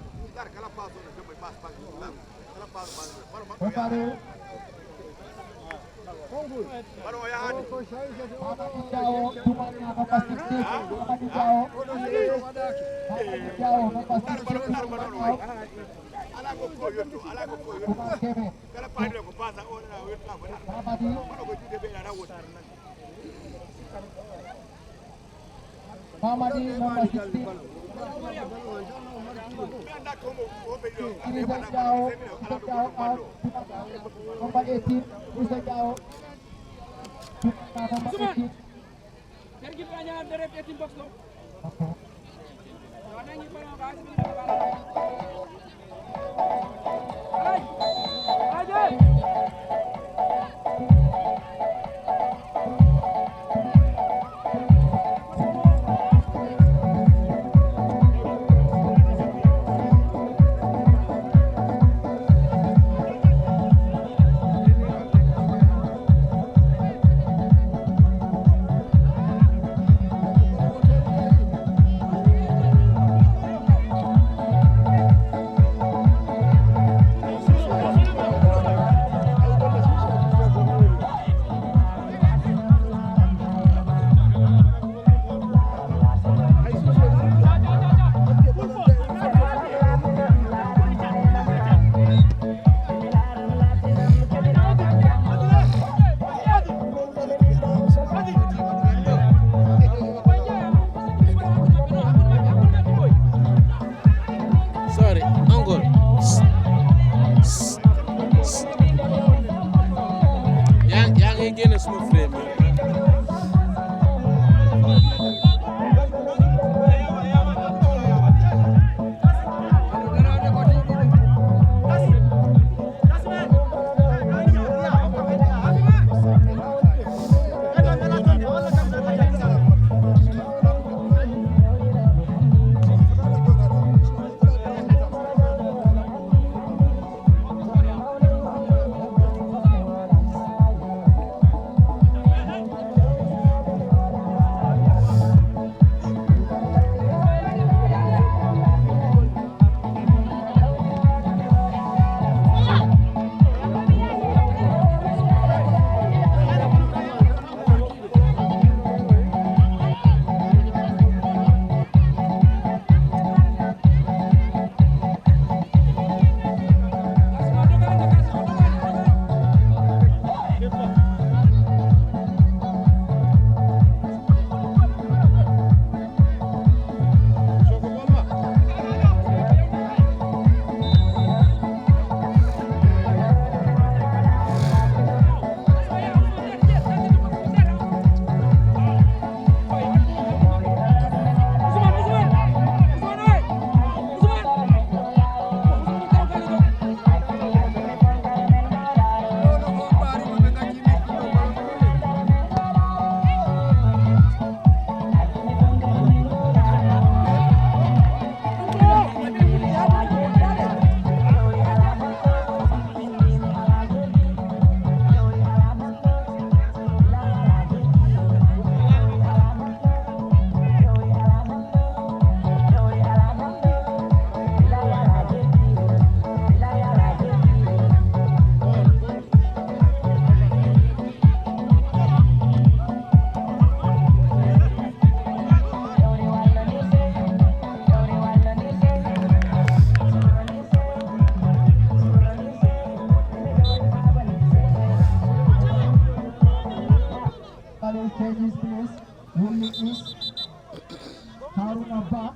Préparé. Amadi Diawo, Toumani, number sixteen. Amadi Diawo. Amadi Diawo, number sixteen. Toumani Kebe. Amadi. Mamadi number sixteen. Idrissa Diaw, Idrissa Diaw out. Number eighteen, Idrissa Diaw. Number eighteen. Sorry, uncle. Yaa, yaa ngi génn suma frame. Changes, please. Wulli is Haruna Ba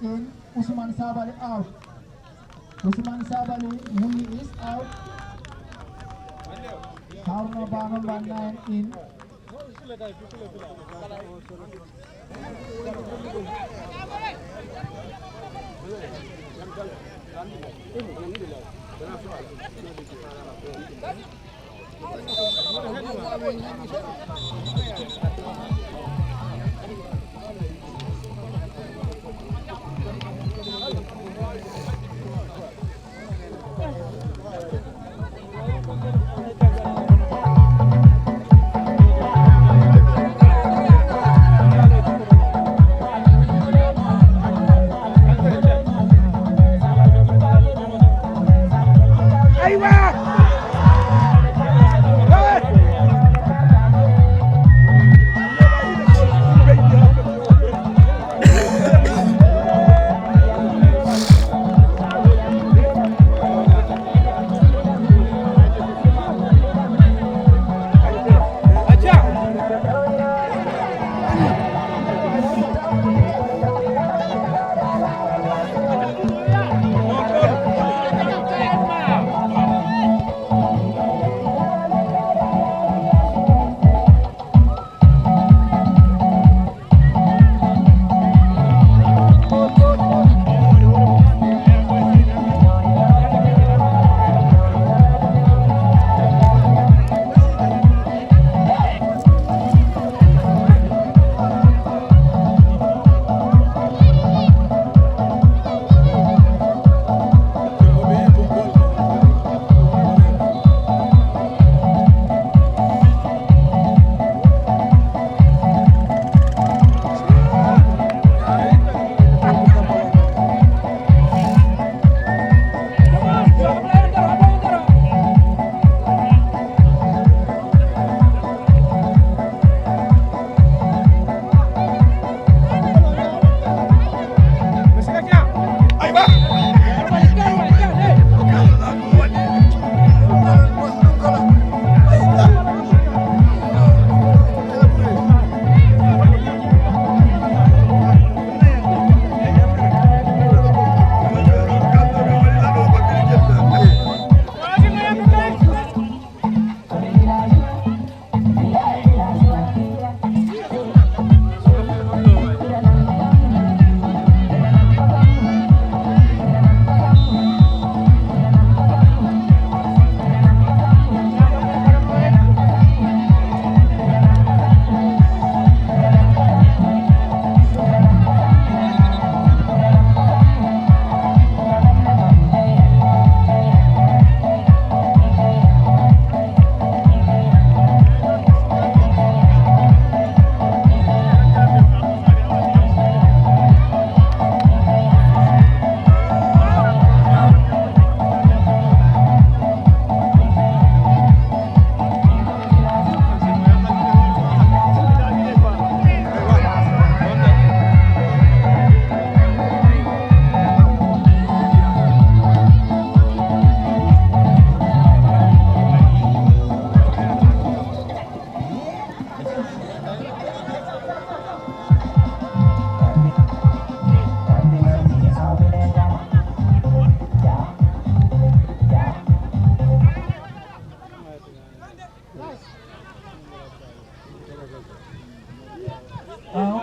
in, Usman Sabali out. Usman Sabali, Wulli is out. Haruna Ba number nine in.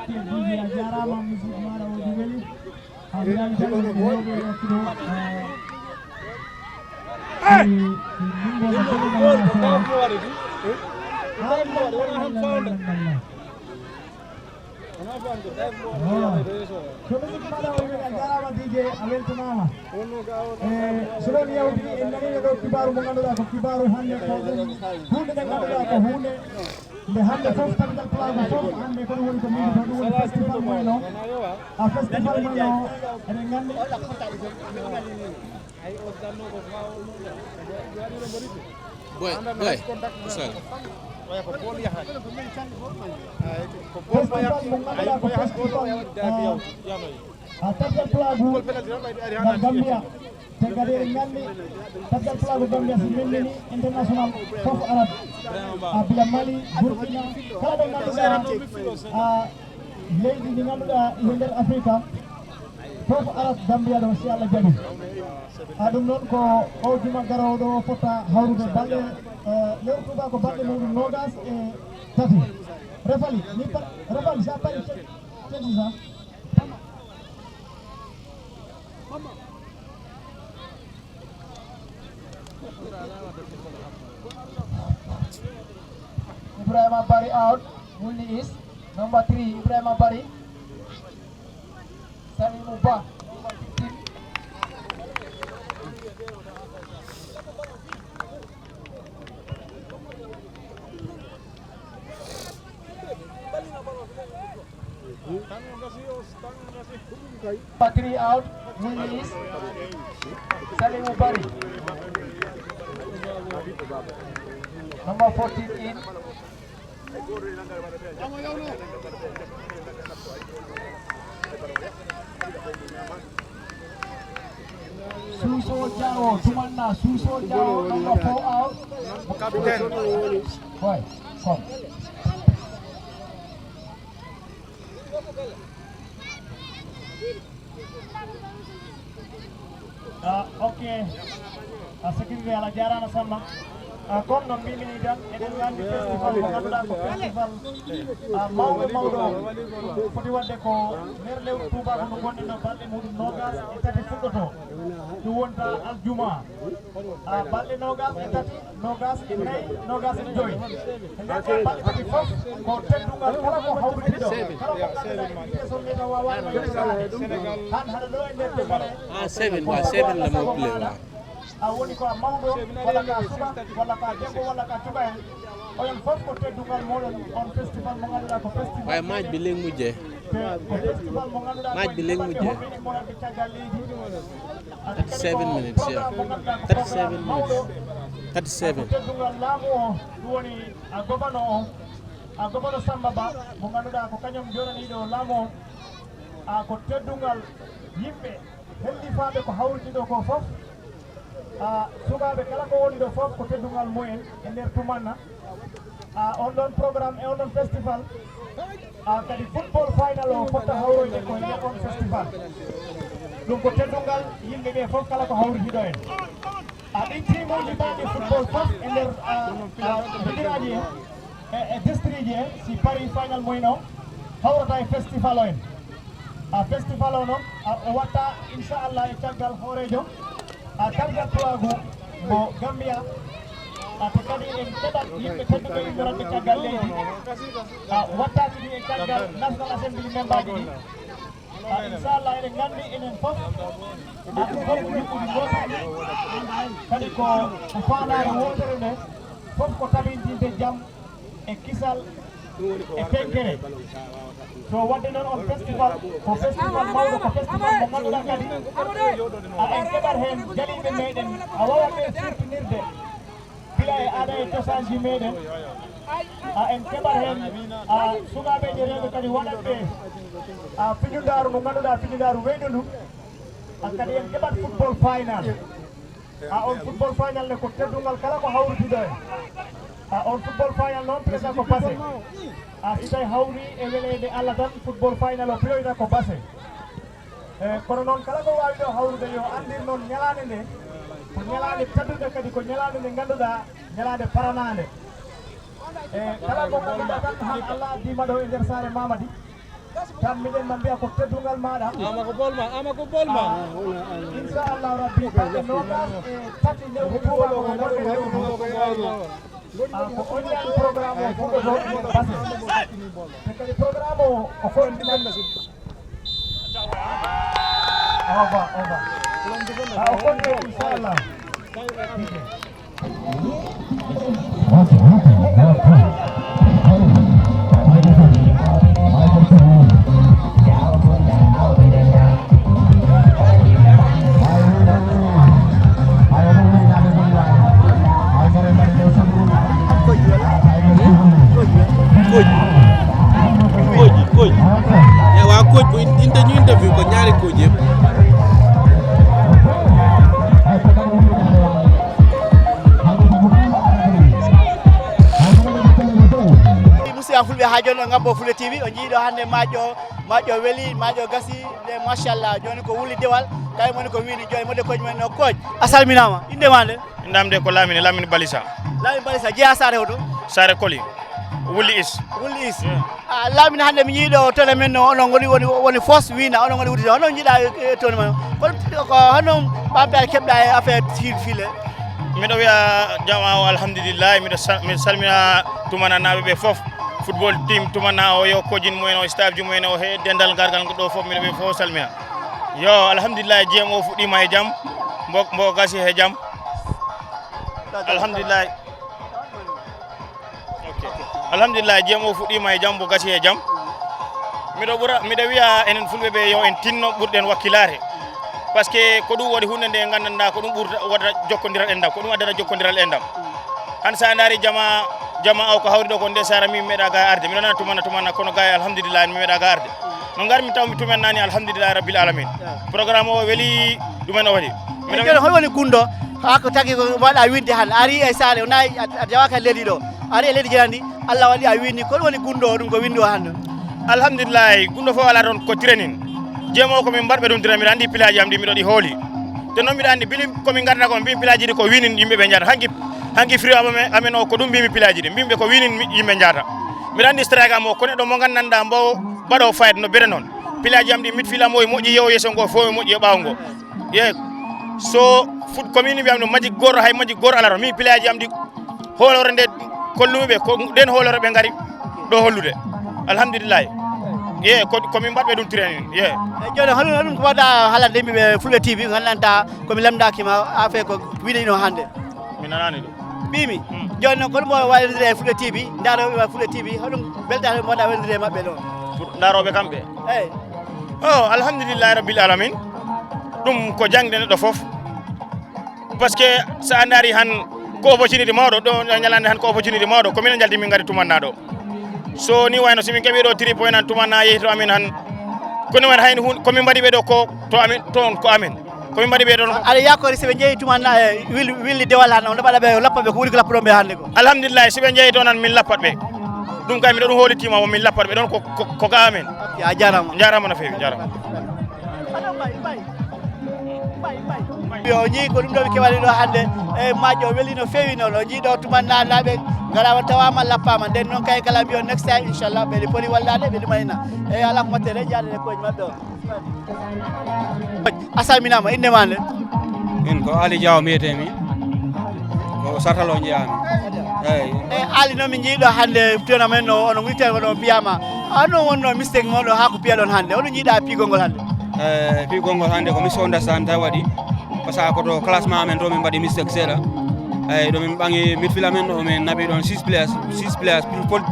D J, a jaaraama, musique maaɗa o ɗi weli. A wiyani tan ko rewɓe e ɗo. Ko musique maaɗa o ɗi weli, a jaaraama D J, a weltanaama. E, so ɗon yawti, en naniino ɗo kibaaru mo ngannduɗaa ko kibaaru hannde, ko ɗum huunde nde ngannduɗaa ko huunde nde hannde fof, capital plateau fof hannde ko ɗum woni ko miijoto, ɗum woni festival moyno. A festival moyno, eɗen nganndi. Boy, boy, usal. Festival mo ngannduɗaa ko festival, ah, a capital plateau ngal Gambia. Te kadi eɗen nganndi capital plateau Gambia so memminii international fof arat. A bila Mali, Burkina, kala ɓe ngannduɗaa, a leydi ndi ngannduɗaa ine nder Afrika, fof arat Gambia ɗo, si Allah jaɓi. A ɗum noon ko o juma garoowo ɗo fota hawrude balɗe, eh, lewru tuuba ko balɗe muɗum noogas e tati. Refali, ni pa-, Refali, sa pari, te-, teddi sa. Ibrahima Barry out, Wulni East. Number three, Ibrahima Barry. Salimu Ba, number fifteen. Patri out, Wulni East. Salimu Barry. Number fourteen in. Suso Jawo, Tumanna, Suso Jawo, number four out. Captain. Boy, come. Ah, ok. A sécurité, Allah jaaraama Samba. Ah, comme no mbimi ni tan, eɗen nganndi festival mo ngannduɗaa ko festival, ah, mawɗo mawɗo. Ɗum foti waɗde ko nder lewru tuubaaku ndu ngonɗen ɗo, balɗe muɗum noogas e tati fuɗɗoto. Ɗum wonta aljuma. Ah, balɗe noogas e tati, noogas e nayi, noogas e joyi. E nder ɗee balɗe tati fof, ko teddungal kala ko hawriti ɗo. Kala ko ngannduɗaa e vitesse o, meta wawaano yettaade. Han haɗa ɗo e nder debale. Ah, seven, wa, seven la mo play, wa. A woni ko a mawɗo, walla ka suka, walla ka debbo, walla ka cuɓayel. Onon fof ko teddungal mooɗon, on festival mo ngannduɗaa ko festival. Waaye maaj bi léegi mu jeex. Te ko festival mo ngannduɗaa ko maaj bi léegi mu jeex. Hoɓɓe immorande caggal leydi. Thirty-seven minutes, yeah. Thirty-seven minutes. Thirty-seven. Teddungal laamu o, ɗum woni a gofano o, a gofano Samba Ba, mo ngannduɗaa ko kañum jooɗaniiɗo laamu o. A ko teddungal yimɓe hellifaaɓe ko hawriti ɗo ko fof. A sukaaɓe kala ko woni ɗo fof ko teddungal mumen e nder tumanna. A on ɗon programme e on ɗon festival. A kadi football final o fotta hawroyde ko e nder on festival. Ɗum ko teddungal yimɓe ɓe fof kala ko hawriti ɗo en. A ɗin timuuji mbaɗi football fof e nder, a, a, bigiraaji en. E, e district ji en, si parii final mumen o, hawrata e festival o en. A festival o noon, a, o watta inchallah e caggal hooreejo, a, caggal tuwaagu mo Gambia, a, te kadi en keɓat yimɓe tedduɓe immorande caggal leydi, a, watta kadi e caggal National Assembly membaaji ɗi. A, inchallah eɗen nganndi enen fof, a, ɗum fof ko yuɓɓudi ngootiri, kadi ko, ko faandaare wootere nde, fof ko tabintinde jam e kisal e tenkere. So waɗde noon on festival, ko festival mawɗo, ko festival mo ngannduɗaa kadi, a, en keɓat heen jaliiɓe meɗen, a, waawat ɓe sirtinirde gila e aada e cosaanji meɗen. A, en keɓat heen, a, sukaaɓeeje rewɓe kadi waɗat ɓe, a, fijundaaru mo ngannduɗaa fijundaaru weyɗo ndu. A, kadi en keɓat football final. A, on football final ne ko teddungal kala ko hawriti ɗo en. A, on football final noon, président, ko base. A, si tawi hawri e weleende Allah tan, football final o piyoyta ko base. E, kono noon, kala ko waawi ɗo hawrude, yo anndir noon ñalaande nde, ko ñalaande teddunde, kadi ko ñalaande nde ngannduɗaa, ñalaande paranaande. E, kala ko ngannduɗaa tan, han Allah addiima ɗo e nder saare Mamadi. Tan miɗen ma mbiya ko teddungal maaɗa. Ama ko bolma, ama ko bolma. Inchallahu rabbi, balɗe nogas e tati lewru tuuba ko wonde lewru. Ah, ko on ñaami programme o fof ko ɗo ɗum base. Te kadi programme o o fof ɗiɗan. Au revoir, au revoir. Ah, o fof ɗo inchallah. Koji, koji. Ewa koji ko in- interview, interview ko ñaari koji yëpp. Musidɓe fulɓe, haa jooni o ngabbo Fulɓe T V, o njii ɗo hannde maajo, maajo weli, maajo gasi, nde machallah, jooni ko wuli dewal, kañum woni ko wini jooni, mode koji men no kooj. A salminaama, innde ma nde? Innde am de ko Lamine, Lamine Balisa. Lamine Balisa, jeyaa saare hoto? Saare Koli, Wuli Is. Wuli Is. Yeah. Ah, Lamine hannde mi njii ɗo tournament no, onon ngoni woni, woni fos wina, onon ngoni wutude, hono njiɗa e, e tournament o? Kono ko hono ɓamtaare keɓɗa e affaire tir file? Miɗo wiya jama o alhamdulillahi, miɗo sa- miɗo salmina tumananaaɓe ɓe fof, football team tumana o yo kojin mumen o, staff ji mumen o, he dental gargal ngo ɗo fof miɗo ɓe fof salmina. Yo alhamdulillahi, jiyam o fuɗɗima he jam, mbo mbo gasi he jam. Alhamdulillahi. Ok. Alhamdulillahi, jiyam o fuɗɗima e jam, mbo gasi e jam. Miɗo ɓura miɗo wiya enen fulɓe ɓe yo en tinno ɓurɗen wakkilaare. Parce que ko ɗum waɗi hunde nde nganndanɗa ko ɗum ɓurta waɗata jokkondiral enɗam, ko ɗum addata jokkondiral enɗam. Han sa ndaari jama jama o ko hawri ɗo ko nde sara mi meeɗa ga arde, miɗo nana tumanna tumanna kono ga alhamdulillahi mi meeɗa ga arde. No ngarmi taw mi tumen nani alhamdulillahi rabbil alamin. Programme o weli ɗumen o waɗi. Miɗo Jooni hol woni gunɗo? Haa ko tagi ko mbaɗa winde han. A ari e saare o nayi a jawaka e leydi ɗo. A ari e leydi janandi Allah waɗi a windi. Hol woni gunɗo o ɗum ko windi o hannde? Alhamdulillahi, gunɗo fof ala toon ko training. Jeemo ko min mbaɗɓe ɗum training. Miɗo anndi pilaji am ɗi miɗo ɗi hooli. Te noon miɗo anndi bili ko min ngarata ko mbimi pilaji ɗi ko winin yimɓe ɓe njata. Hanki hanki firi amen amen o ko ɗum mbimi pilaji ɗi. Mbimi ɓe ko winin yimɓe njata. Miɗo anndi strike am o ko neɗɗo mo nganndanɗa mbo baɗo fayda no bere noon. Pilaji am ɗi midfield am o e moƴƴi yewo yeeso ngo fof e moƴƴi e ɓaawo ngo. Ye so foot commune mbiyam no majji goto hay majji goto alaro mi pilaji am ɗi hoolore nde kolluɓe ko ɗen hoolore ɓe ngari ɗo hollude. Alhamdulillahi. Ye ko ko min mbaɗɓe ɗum training ye. E jooni hono hono ko mbaɗa haalande yimɓe ɓe Fulɓe T V nganndanɗa ko mi lamndaki ma affaire ko wiɗino hannde. Mi nanani ɗum. Mbimi jooni noon kono mbo wawlondire e Fulɓe T V, ndaroɓe ma Fulɓe T V hoɗum belta hoɗum mbaɗa wallondire e maɓɓe ɗo? Ndaroɓe kamɓe? Eyi. O alhamdulillahi rabbil alamin. Ɗum ko jangde neɗɗo fof. Parce que sa a ndaari han ko opportunité mawɗo ɗo ñalande han ko opportunité mawɗo ko minen jalti min ngari tumanna ɗo. So ni wayno si min keɓi ɗo trip waynan tumanna yehi to amin han. Kono wayno hayni hun ko min mbaɗi ɓe ɗo ko to amin toon ko amin. Ko min mbaɗi ɓe ɗon. Aɗa yakori si ɓe njeeyi tumanna e willi dewal han on ɗo mbaɗa ɓe lappa ɓe ko ɓuri ko lappuɗon ɓe hannde ko? Alhamdulillahi si ɓe njeeyi toon han min lappat ɓe. Ɗum kay miɗo ɗum hoolitiima mo min lappat ɓe ɗon ko ko ga amin. A jarama. Jarama no feewi jarama. Yo o njii ko ɗum ɗo mi kewani ɗo hannde e majjo o weli no feewi noon o njii ɗo tumanna naɓe ngarama tawama lappama nden noon kay kala mbiyo next time inchallah ɓeɗe poti wallade ɓe ɗumanina. Eyi ala ko moƴƴere jaade e koye maɓɓe o. A salminaama innde ma nde? Min ko Ali Diaw mbiyetee mi. Ko Sartalo njeyaa mi. Eyi. Eyi Ali noon min njii ɗo hannde tournament o ono wiyetee kono mbiyama ano wonno mistake mon ɗo haa ko piyaɗon hannde hono njiiɗa piigol ngol hannde? Eyi piigol ngol hannde ko misunderstand tawi waɗi. Par ce que ko to classement amen to min mbaɗi mistake seeɗa. Eyi ɗo min ɓaŋi midfield amen ɗo min naɓi ɗon six players six players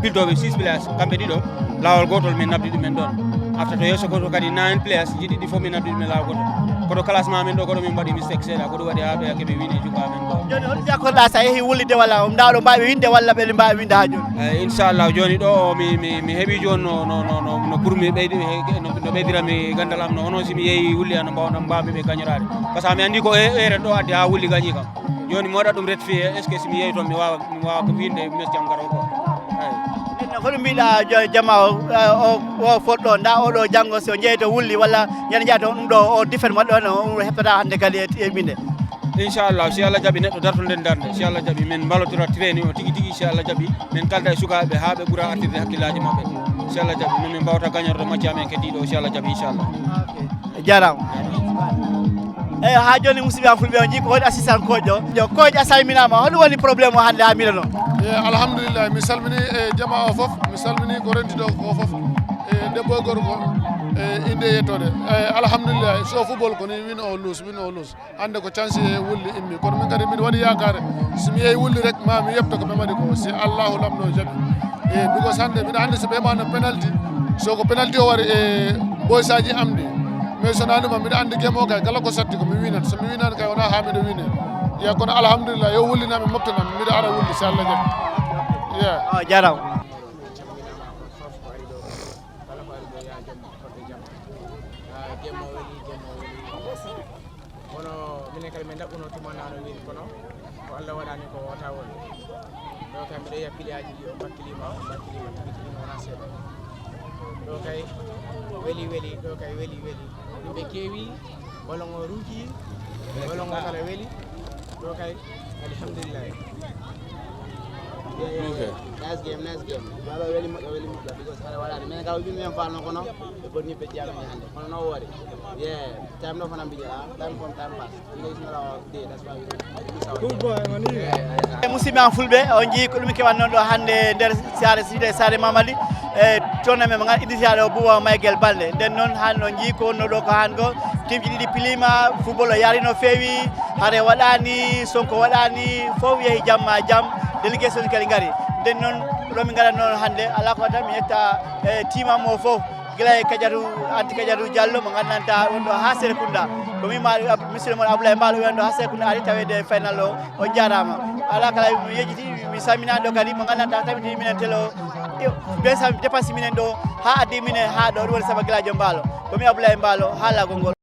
piltoɓe six players kamɓe ɗiɗo. Laawol gootol min naɓdi ɗumen ɗon. Afta to yeeso gootol kadi nine players ji ɗiɗi fof min naɓdi ɗumen laawol gootol. Koto classement amen ɗo koɗo min mbaɗi mistake seeɗa ko ɗum waɗi haa ɓe keɓi win e junngo amen ɗo. Jooni hol jakorɗa so a yehi wullide walla ndaw ɗo mbaawi winde walla ɓe mbaawi winde haa jooni? Eyi inchallah jooni ɗo mi mi mi heɓi jooni no no no no pour mi ɓeydi no ɓeydira mi ganndal am no hono si mi yehi wulli an no mbawɗam mbawmi ɓe gañoraade. Par ce que mi anndi ko ere ɗo addi haa wulli gañi kam. Jooni mi waɗa ɗum rectifier est ce que si mi yehi toon mi waawa mi waawa ko winde mesti am garo ko. Eyi. Ɗum noon hoɗum mbiɗa jama o o foɗɗo nda oɗo janngo so jeeyi to wulli walla ñande jeeya toon ɗum ɗo o diffet moɗɗo no ɗum heɓtata hannde kadi e ɓinde? Inchallah, si Allah jaɓi, neɗɗo dartoɗen darnde, si Allah jaɓi, min mballotora train o tigi tigi, si Allah jaɓi, min kalda e sukaaɓe haa ɓe ɓura artirde hakkillaaji maɓɓe, si Allah jaɓi, no min mbawta gañorde match amen keddiiɗo o, si Allah jaɓi, inchallah. Jarama. Eyi, ha joni musidɓe am fulɓe, on jii ko woni assistant coach ɗo. Yo coach, a salminaama, hol woni problème o hannde ha miɗo ɗo? E alhamdulillah, mi salmini e jama o fof, mi salmini ko rentiɗo ko fof, e debbo e gorko, e inde e yettode. E alhamdulillah, so football ko ni, win or lose, win or lose. Hannde ko chance e wulli immi, kono min kadi mbiɗo waɗi yaakaare, si mi yehi wulli rek ma mi yetto ko ɓe mbaɗi ko, si Allahu lamɗo jaɓi. E because hannde mbiɗa anndi so ɓe mbaɗno penalty, so ko penalty o waɗi e boysaji am ɗi, mais so na ɗum mbiɗa anndi game o kay kala ko satti ko mi winat, so mi winani kay wona ha miɗo wine. Ya kono alhamdulillah, yo wullinami moftanam, mbiɗo ara wulli si Allah jaɓi. Yeah. Kono minen kadi min ɗaɓɓuno tuma nano weli, kono ko Allah waɗani ko wota woni. Ɗo kay mbiɗo yiya piliyaaji ɗi o bakkilima, o bakkilima, tabitini wona seeɗa. Ɗo kay weli weli, ɗo kay weli weli. Yimɓe keewi, bolongo ruuki, bolongo kala weli. Ɗo kay alhamdulillahi. Nice game, nice game. Baba weli moƴƴo, weli moƴƴo because kala waɗani. Minen kala ɓiɓɓe men falno kono ɓe bonni ɓe jiyano hannde. Kono no wori. Yeah, time ɗo fana mbiɗa, time from time pass. E musidɓe am fulɓe, on jii ko ɗum kewan noon ɗo hannde nder saare side saare mamali. E tournament mo ganduɗa initiaɗo bouba michael balde, nden noon han on jii ko wonno ɗo ko han go. Timji ɗiɗi pilima, football o yaari no feewi. Hare waɗani, sonko waɗani, fof yehi jam ma jam. Délégation kadi ngari. Nden noon ɗo min ngarat noon hannde, ala ko waɗata mi yetta e timam o fof. Gila e kajatu, anti kajatu diallo mo gandanta won ɗo ha serekunda. Ko mi ma, monsieur le maire abdoulaye mbaalo wiyan ɗo ha serekunda ari tawede final o. On jarama. Ala kala mi yejjiti, mi salminani ɗo kadi mo gandanta tabitini minen telo. Be sam dépense minen ɗo ha addi minen ha ɗo, ɗum woni saabu gila joom mbaalo. Ko mi abdoulaye mbaalo ha lagol ngol.